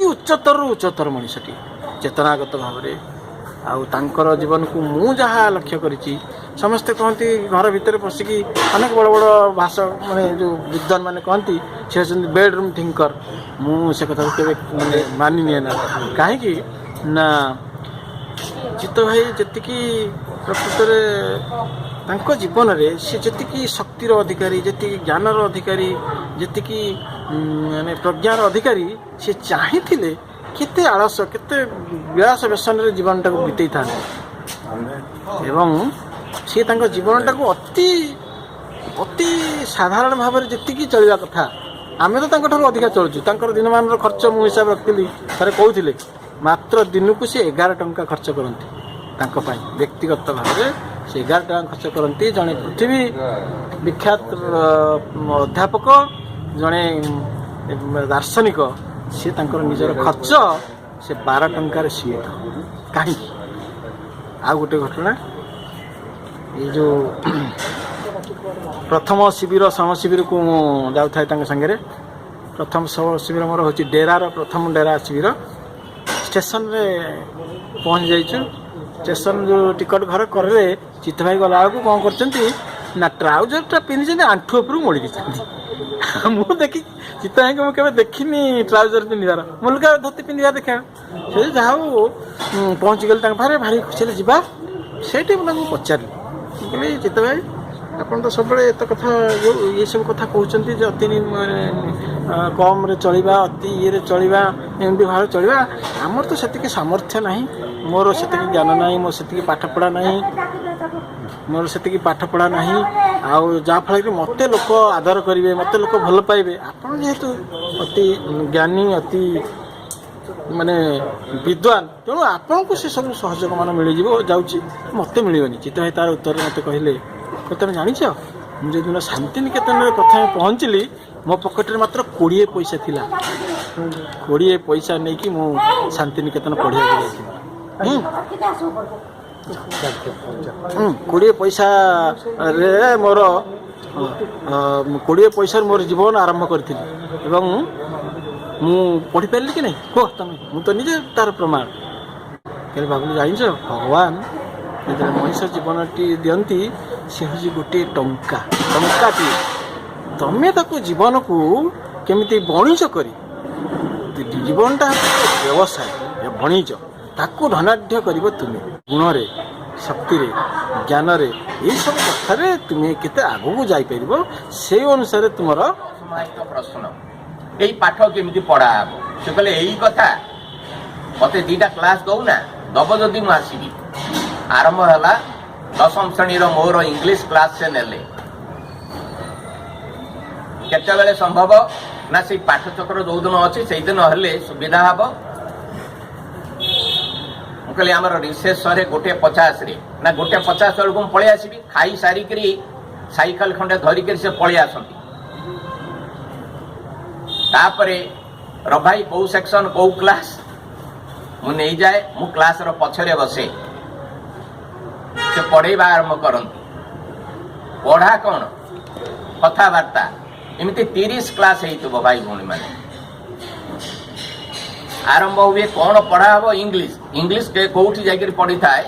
ଉଚ୍ଚତରରୁ ଉଚ୍ଚତର ମଣିଷଟିଏ ଚେତନାଗତ ଭାବରେ। ଆଉ ତାଙ୍କର ଜୀବନକୁ ମୁଁ ଯାହା ଲକ୍ଷ୍ୟ କରିଛି, ସମସ୍ତେ କହନ୍ତି ଘର ଭିତରେ ପଶିକି ଅନେକ ବଡ଼ ବଡ଼ ଭାଷା, ମାନେ ଯେଉଁ ବିଦ୍ୱାନ ମାନେ କହନ୍ତି ସେ ହେଉଛନ୍ତି ବେଡ଼ରୁମ୍ ଥିଙ୍କର। ମୁଁ ସେ କଥାକୁ କେବେ ମାନେ ମାନି ନିଏ ନା। କାହିଁକି ନା ଚିତ୍ତ ଭାଇ ଯେତିକି ପ୍ରକୃତରେ ତାଙ୍କ ଜୀବନରେ ସେ ଯେତିକି ଶକ୍ତିର ଅଧିକାରୀ, ଯେତିକି ଜ୍ଞାନର ଅଧିକାରୀ, ଯେତିକି ମାନେ ପ୍ରଜ୍ଞାର ଅଧିକାରୀ, ସେ ଚାହିଁଥିଲେ କେତେ ଆଳସ, କେତେ ବିଳାସ ବ୍ୟସନରେ ଜୀବନଟାକୁ ବିତେଇଥାନ୍ତେ। ଏବଂ ସିଏ ତାଙ୍କ ଜୀବନଟାକୁ ଅତି ଅତି ସାଧାରଣ ଭାବରେ ଯେତିକି ଚଳିବା କଥା, ଆମେ ତ ତାଙ୍କଠାରୁ ଅଧିକା ଚଳୁଛୁ। ତାଙ୍କର ଦିନମାନର ଖର୍ଚ୍ଚ ମୁଁ ହିସାବ ରଖିଥିଲି ଥରେ, କହୁଥିଲେ ମାତ୍ର ଦିନକୁ ସେ 11 ଟଙ୍କା ଖର୍ଚ୍ଚ କରନ୍ତି ତାଙ୍କ ପାଇଁ। ବ୍ୟକ୍ତିଗତ ଭାବରେ ସେ 11 ଟଙ୍କା ଖର୍ଚ୍ଚ କରନ୍ତି। ଜଣେ ପୃଥିବୀ ବିଖ୍ୟାତ ଅଧ୍ୟାପକ, ଜଣେ ଦାର୍ଶନିକ, ସିଏ ତାଙ୍କର ନିଜର ଖର୍ଚ୍ଚ ସେ 12 ଟଙ୍କାରେ ସୀମିତ କାହିଁକି? ଆଉ ଗୋଟେ ଘଟଣା, ଏଇ ଯେଉଁ ପ୍ରଥମ ଶିବିର, ଶ୍ରମ ଶିବିରକୁ ମୁଁ ଯାଉଥାଏ ତାଙ୍କ ସାଙ୍ଗରେ। ପ୍ରଥମ ଶ୍ରମ ଶିବିର ମୋର ହେଉଛି ଡେରାର ପ୍ରଥମ ଡେରା ଶିବିର। ଷ୍ଟେସନରେ ପହଞ୍ଚି ଯାଇଛୁ। ଷ୍ଟେସନ ଯେଉଁ ଟିକଟ ଘର କରରେ ଚିତ୍ତ ଭାଇ ଗଲାବେଳକୁ କ'ଣ କରୁଛନ୍ତି ନା ଟ୍ରାଉଜରଟା ପିନ୍ଧିଛନ୍ତି, ଆଣ୍ଠୁ ଉପରକୁ ମୋଡ଼ି ଦେଇଛନ୍ତି। ମୁଁ ଦେଖି ଚିତ୍ତ ଭାଇଙ୍କୁ ମୁଁ କେବେ ଦେଖିନି ଟ୍ରାଉଜର ପିନ୍ଧିବାର, ମୁଁ ଲୁଗା ଧୋତି ପିନ୍ଧିବା ଦେଖା। ସେ ଯାହା ହଉ ପହଞ୍ଚିଗଲି ତାଙ୍କ ପାଖରେ, ଭାରି ଖୁସିରେ ଯିବା। ସେଇଠି ମୁଁ ତାଙ୍କୁ ପଚାରିଲି, ମୁଁ କହିଲି, ଚିତ୍ତ ଭାଇ, ଆପଣ ତ ସବୁବେଳେ ଏତେ କଥା ଯେଉଁ ଏସବୁ କଥା କହୁଛନ୍ତି ଯେ ଅତି ମାନେ କମ୍ରେ ଚଳିବା, ଅତି ଇଏରେ ଚଳିବା, ଏମିତି ଭାବରେ ଚଳିବା, ଆମର ତ ସେତିକି ସାମର୍ଥ୍ୟ ନାହିଁ, ମୋର ସେତିକି ଜ୍ଞାନ ନାହିଁ, ମୋର ସେତିକି ପାଠପଢ଼ା ନାହିଁ, ମୋର ସେତିକି ପାଠପଢ଼ା ନାହିଁ, ଆଉ ଯାହାଫଳରେ କି ମୋତେ ଲୋକ ଆଦର କରିବେ, ମୋତେ ଲୋକ ଭଲ ପାଇବେ। ଆପଣ ଯେହେତୁ ଅତି ଜ୍ଞାନୀ, ଅତି ମାନେ ବିଦ୍ୱାନ, ତେଣୁ ଆପଣଙ୍କୁ ସେ ସବୁ ସହଯୋଗ ମାନ ମିଳିଯିବ ଯାଉଛି, ମୋତେ ମିଳିବନି। ଚିତ୍ତ ଭାଇ ତାର ଉତ୍ତରରେ ମୋତେ କହିଲେ, ତମେ ଜାଣିଛ, ମୁଁ ଯେଉଁଦିନ ଶାନ୍ତିନିକେତନରେ ପ୍ରଥମେ ପହଞ୍ଚିଲି, ମୋ ପକେଟରେ ମାତ୍ର 20 ପଇସା ଥିଲା। 20 ପଇସା ନେଇକି ମୁଁ ଶାନ୍ତିନିକେତନ ପଢ଼ିବାକୁ ଯାଇଥିଲି। 20 ପଇସାରେ ମୋର 20 ପଇସାରେ ମୋର ଜୀବନ ଆରମ୍ଭ କରିଥିଲି ଏବଂ ମୁଁ ପଢ଼ିପାରିଲି କି ନାହିଁ କୁହ ତମେ? ମୁଁ ତ ନିଜେ ତାର ପ୍ରମାଣ। କେବେ ଭାବିଲି, ଜାଣିଛ, ଭଗବାନ ଯେତେବେଳେ ମଣିଷ ଜୀବନଟି ଦିଅନ୍ତି, ସେ ହେଉଛି ଗୋଟିଏ ଟଙ୍କା, ଟଙ୍କାଟିଏ। ତମେ ତାକୁ ଜୀବନକୁ କେମିତି ବଣିଜ କରି, ଜୀବନଟା ବ୍ୟବସାୟ, ବଣିଜ, ତାକୁ ଧନାଢ୍ୟ କରିବ ତୁମେ ଗୁଣରେ, ଶକ୍ତିରେ, ଜ୍ଞାନରେ, ଏଇସବୁ କଥାରେ ତୁମେ କେତେ ଆଗକୁ ଯାଇପାରିବ ସେଇ ଅନୁସାରେ ତୁମର ପ୍ରଶ୍ନ, ଏଇ ପାଠ କେମିତି ପଢା ହବ? ସେ କହିଲେ, ଏଇ କଥା, ମତେ 2ଟା କ୍ଲାସ ଦଉନା, ଦବ ଯଦି ମୁଁ ଆସିବି। ଆରମ୍ଭ ହେଲା ଦଶମ ଶ୍ରେଣୀର ମୋର ଇଂଲିଶ କ୍ଲାସ ସେ ନେଲେ। କେତେବେଳେ ସମ୍ଭବ ନା ସେଇ ପାଠଚକ୍ର ଯୋଉଦିନ ଅଛି ସେଇଦିନ ହେଲେ ସୁବିଧା ହବ। ମୁଁ କହିଲି, ଆମର ରିସେସ୍ ସରେ 1:50ରେ। ନା, 1:50 ବେଳକୁ ମୁଁ ପଳେଇ ଆସିବି। ଖାଇ ସାରିକିରି ସାଇକେଲ ଖଣ୍ଡେ ଧରିକିରି ସେ ପଳେଇ ଆସନ୍ତି। ତାପରେ ରଭାଇ କୋଉ ସେକ୍ସନ, କୋଉ କ୍ଲାସ, ମୁଁ ନେଇଯାଏ। ମୁଁ କ୍ଲାସର ପଛରେ ବସେ। ସେ ପଢେଇବା ଆରମ୍ଭ କରନ୍ତି। ପଢା କ'ଣ, କଥାବାର୍ତ୍ତା। ଏମିତି 30 କ୍ଲାସ ହେଇଥିବ, ଭାଇ ଭଉଣୀମାନେ। ଆରମ୍ଭ ହୁଏ, କ'ଣ ପଢା ହବ? ଇଂଲିଶ। ଇଂଲିଶ କୋଉଠି ଯାଇକରି ପଢିଥାଏ?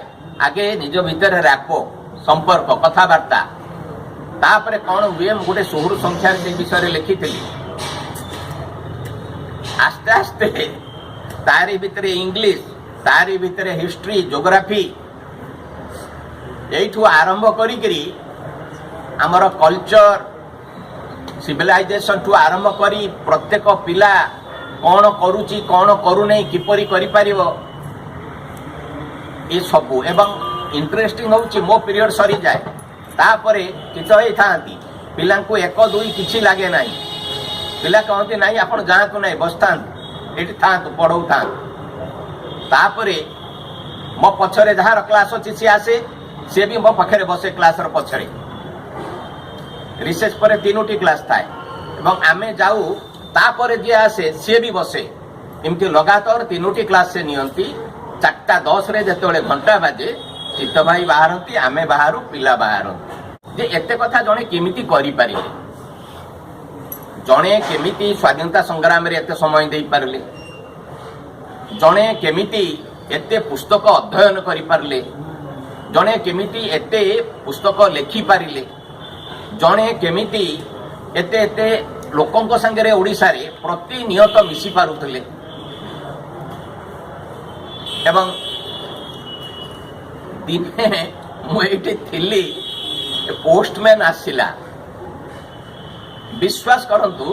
ଆଗେ ନିଜ ଭିତରେ ରାପୋ, ସମ୍ପର୍କ, କଥାବାର୍ତ୍ତା। ତାପରେ କ'ଣ ହୁଏ, ମୁଁ ଗୋଟେ ସୁହୃଦ୍ ସଂଖ୍ୟାରେ ସେ ବିଷୟରେ ଲେଖିଥିଲି। ଆସ୍ତେ ଆସ୍ତେ ତାରି ଭିତରେ ଇଂଲିଶ, ତାରି ଭିତରେ ହିଷ୍ଟ୍ରି, ଜୋଗ୍ରାଫି, ଏଇଠୁ ଆରମ୍ଭ କରିକିରି ଆମର କଲଚର, ସିଭିଲାଇଜେସନଠୁ ଆରମ୍ଭ କରି ପ୍ରତ୍ୟେକ ପିଲା କ'ଣ କରୁଛି, କ'ଣ କରୁନାହିଁ, କିପରି କରିପାରିବ, ଏସବୁ। ଏବଂ ଇଣ୍ଟରେଷ୍ଟିଂ ହେଉଛି, ମୋ ପିରିୟଡ଼ ସରିଯାଏ, ତାପରେ ଚିତ୍ତ ହେଇଥାନ୍ତି। ପିଲାଙ୍କୁ ଏକ ଦୁଇ କିଛି ଲାଗେ ନାହିଁ। ପିଲା କହନ୍ତି, ନାହିଁ, ଆପଣ ଯାଆନ୍ତୁ ନାହିଁ, ବସିଥାନ୍ତୁ, ଏଇଠି ଥାଆନ୍ତୁ, ପଢ଼ଉଥାନ୍ତୁ। ତାପରେ ମୋ ପଛରେ ଯାହାର କ୍ଲାସ୍ ଅଛି ସିଏ ଆସେ, ସିଏ ବି ମୋ ପାଖରେ ବସେ କ୍ଲାସର ପଛରେ। ରିସେସ୍ ପରେ ତିନୋଟି କ୍ଲାସ୍ ଥାଏ ଏବଂ ଆମେ ଯାଉ। ତାପରେ ଯିଏ ଆସେ ସିଏ ବି ବସେ। ଏମିତି ଲଗାତାର ତିନୋଟି କ୍ଲାସ୍ ସେ ନିଅନ୍ତି। 4:10ରେ ଯେତେବେଳେ ଘଣ୍ଟା ବାଜେ, ଚିତ୍ତ ଭାଇ ବାହାରନ୍ତି, ଆମେ ବାହାରୁ, ପିଲା ବାହାରନ୍ତି। ଯେ ଏତେ କଥା ଜଣେ କେମିତି କରିପାରିଲେ? ଜଣେ କେମିତି ସ୍ୱାଧୀନତା ସଂଗ୍ରାମରେ ଏତେ ସମୟ ଦେଇପାରିଲେ? ଜଣେ କେମିତି ଏତେ ପୁସ୍ତକ ଅଧ୍ୟୟନ କରିପାରିଲେ? ଜଣେ କେମିତି ଏତେ ପୁସ୍ତକ ଲେଖିପାରିଲେ? ଜଣେ କେମିତି ଏତେ ଏତେ ଲୋକଙ୍କ ସାଙ୍ଗରେ ଓଡ଼ିଶାରେ ପ୍ରତିନିୟତ ମିଶି ପାରୁଥିଲେ? ଏବଂ ଦିନେ ମୁଁ ଏଇଠି ଥିଲି, ପୋଷ୍ଟମ୍ୟାନ ଆସିଲା। ବିଶ୍ୱାସ କରନ୍ତୁ,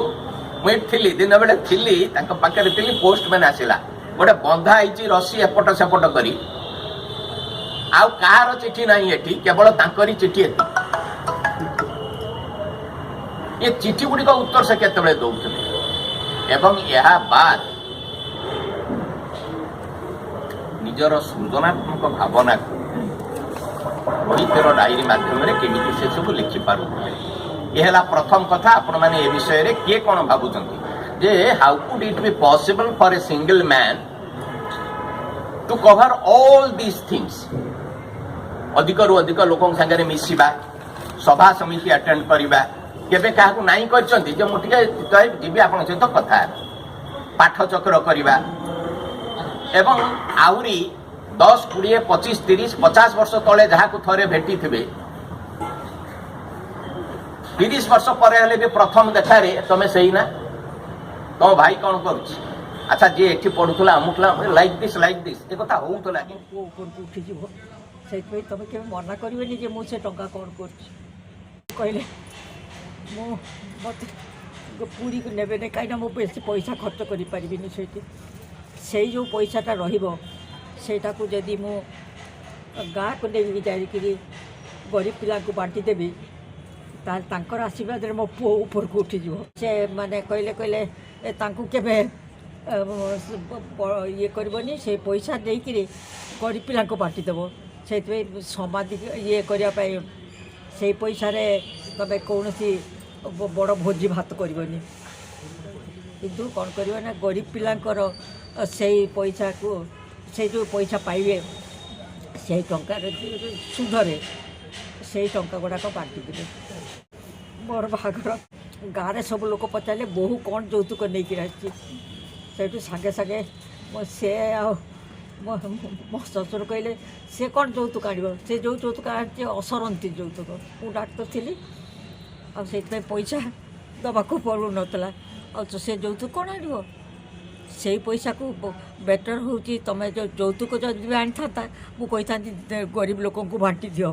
ମୁଁ ଏଇଠି ଥିଲି, ଦିନ ବେଳେ ଥିଲି, ତାଙ୍କ ପାଖରେ ଥିଲି। ପୋଷ୍ଟମ୍ୟାନ ଆସିଲା, ଗୋଟେ ବନ୍ଧା ହେଇଛି ରସି ଏପଟ ସେପଟ କରି। ଆଉ କାହାର ଚିଠି ନାହିଁ ଏଠି, କେବଳ ତାଙ୍କରି ଚିଠି ଏତିକି। ଏ ଚିଠି ଗୁଡ଼ିକ ଉତ୍ତର ସେ କେତେବେଳେ ଦଉଥିଲେ? ଏବଂ ଏହା ବାଦ ନିଜର ସୃଜନାତ୍ମକ ଭାବନାକୁ ରୋହିତର ଡାଏରୀ ମାଧ୍ୟମରେ କେମିତି ସେ ସବୁ ଲେଖିପାରୁଥିଲେ? ଏ ହେଲା ପ୍ରଥମ କଥା। ଆପଣମାନେ ଏ ବିଷୟରେ କିଏ କ'ଣ ଭାବୁଛନ୍ତି ଯେ how could it be possible for a single man to cover all these things? ଅଧିକରୁ ଅଧିକ ଲୋକଙ୍କ ସାଙ୍ଗରେ ମିଶିବା, ସଭା ସମିତି ଆଟେଣ୍ଡ କରିବା, କେବେ କାହାକୁ ନାଇଁ କରିଛନ୍ତି ଯେ ମୁଁ ଟିକେ ଯିବି, ଆପଣଙ୍କ ସହିତ କଥା ହେବି, ପାଠଚକ୍ର କରିବା ଏବଂ ଆହୁରି 10, 20, 25, 30, 50 ବର୍ଷ ତଳେ ଯାହାକୁ ଥରେ ଭେଟିଥିବେ, 30 ବର୍ଷ ପରେ ହେଲେ ବି ପ୍ରଥମ ଦେଖାରେ ତମେ ସେଇ ନା? ତମ ଭାଇ କଣ କରୁଛି? ଆଚ୍ଛା, ଯିଏ ଏଠି ପଢୁଥିଲା, ଅମୁକ, ଲାଇକ୍ this, like this, ଏ କଥା ହଉଥିଲା କିନ୍ତୁ ପୁଅ ଉପରକୁ ଉଠିଯିବ, ସେଇଥିପାଇଁ ତମେ କେବେ ମନା କରିବେନି ଯେ ମୁଁ ସେ ଟଙ୍କା କ'ଣ କରୁଛି। କହିଲେ, ମୁଁ ମୋତେ ପୁରୀକୁ ନେବେନି, କାହିଁକିନା ମୁଁ ବେଶୀ ପଇସା ଖର୍ଚ୍ଚ କରିପାରିବିନି ସେଇଠି। ସେଇ ଯେଉଁ ପଇସାଟା ରହିବ, ସେଇଟାକୁ ଯଦି ମୁଁ ଗାଁକୁ ନେଇକି ଯାଇକିରି ଗରିବ ପିଲାଙ୍କୁ ବାଣ୍ଟି ଦେବି, ତାହେଲେ ତାଙ୍କର ଆଶୀର୍ବାଦରେ ମୋ ପୁଅ ଉପରକୁ ଉଠିଯିବ। ସେ ମାନେ କହିଲେ, ଏ ତାଙ୍କୁ କେବେ ଇଏ କରିବନି, ସେ ପଇସା ଦେଇକିରି ଗରିବ ପିଲାଙ୍କୁ ବାଣ୍ଟିଦେବ। ସେଇଥିପାଇଁ ସମାଧି ଇଏ କରିବା ପାଇଁ ସେଇ ପଇସାରେ ତମେ କୌଣସି ବଡ଼ ଭୋଜି ଭାତ କରିବନି, କିନ୍ତୁ କ'ଣ କରିବ ନା ଗରିବ ପିଲାଙ୍କର ସେଇ ପଇସାକୁ, ସେଇ ଯେଉଁ ପଇସା ପାଇବେ, ସେଇ ଟଙ୍କାରେ ସୁଧରେ ସେଇ ଟଙ୍କା ଗୁଡ଼ାକ ବାଣ୍ଟିଦେବେ। ମୋର ବାହାଘର ଗାଁରେ ସବୁ ଲୋକ ପଚାରିଲେ, ବୋହୂ କ'ଣ ଯୌତୁକ ନେଇକିରି ଆସିଛି? ସେଇଠୁ ସାଙ୍ଗେ ସାଙ୍ଗେ ମୋ ସେ ଆଉ ମୋ ମୋ ଶ୍ୱଶୁର କହିଲେ, ସେ କ'ଣ ଯୌତୁକ ଆଣିବ? ସେ ଯେଉଁ ଯୌତୁକ ଆଣିଛି ଅସରନ୍ତି ଯୌତୁକ। ମୁଁ ଡାକ୍ତର ଥିଲି ଆଉ ସେଇଥିପାଇଁ ପଇସା ଦେବାକୁ ପଡ଼ୁନଥିଲା। ଆଉ ତ ସେ ଯୌତୁକ କ'ଣ ଆଣିବ? ସେଇ ପଇସାକୁ ବେଟର୍ ହେଉଛି ତୁମେ ଯେଉଁ ଯୌତୁକ ଯଦି ବି ଆଣିଥାନ୍ତା, ମୁଁ କହିଥାନ୍ତି ଗରିବ ଲୋକଙ୍କୁ ବାଣ୍ଟି ଦିଅ।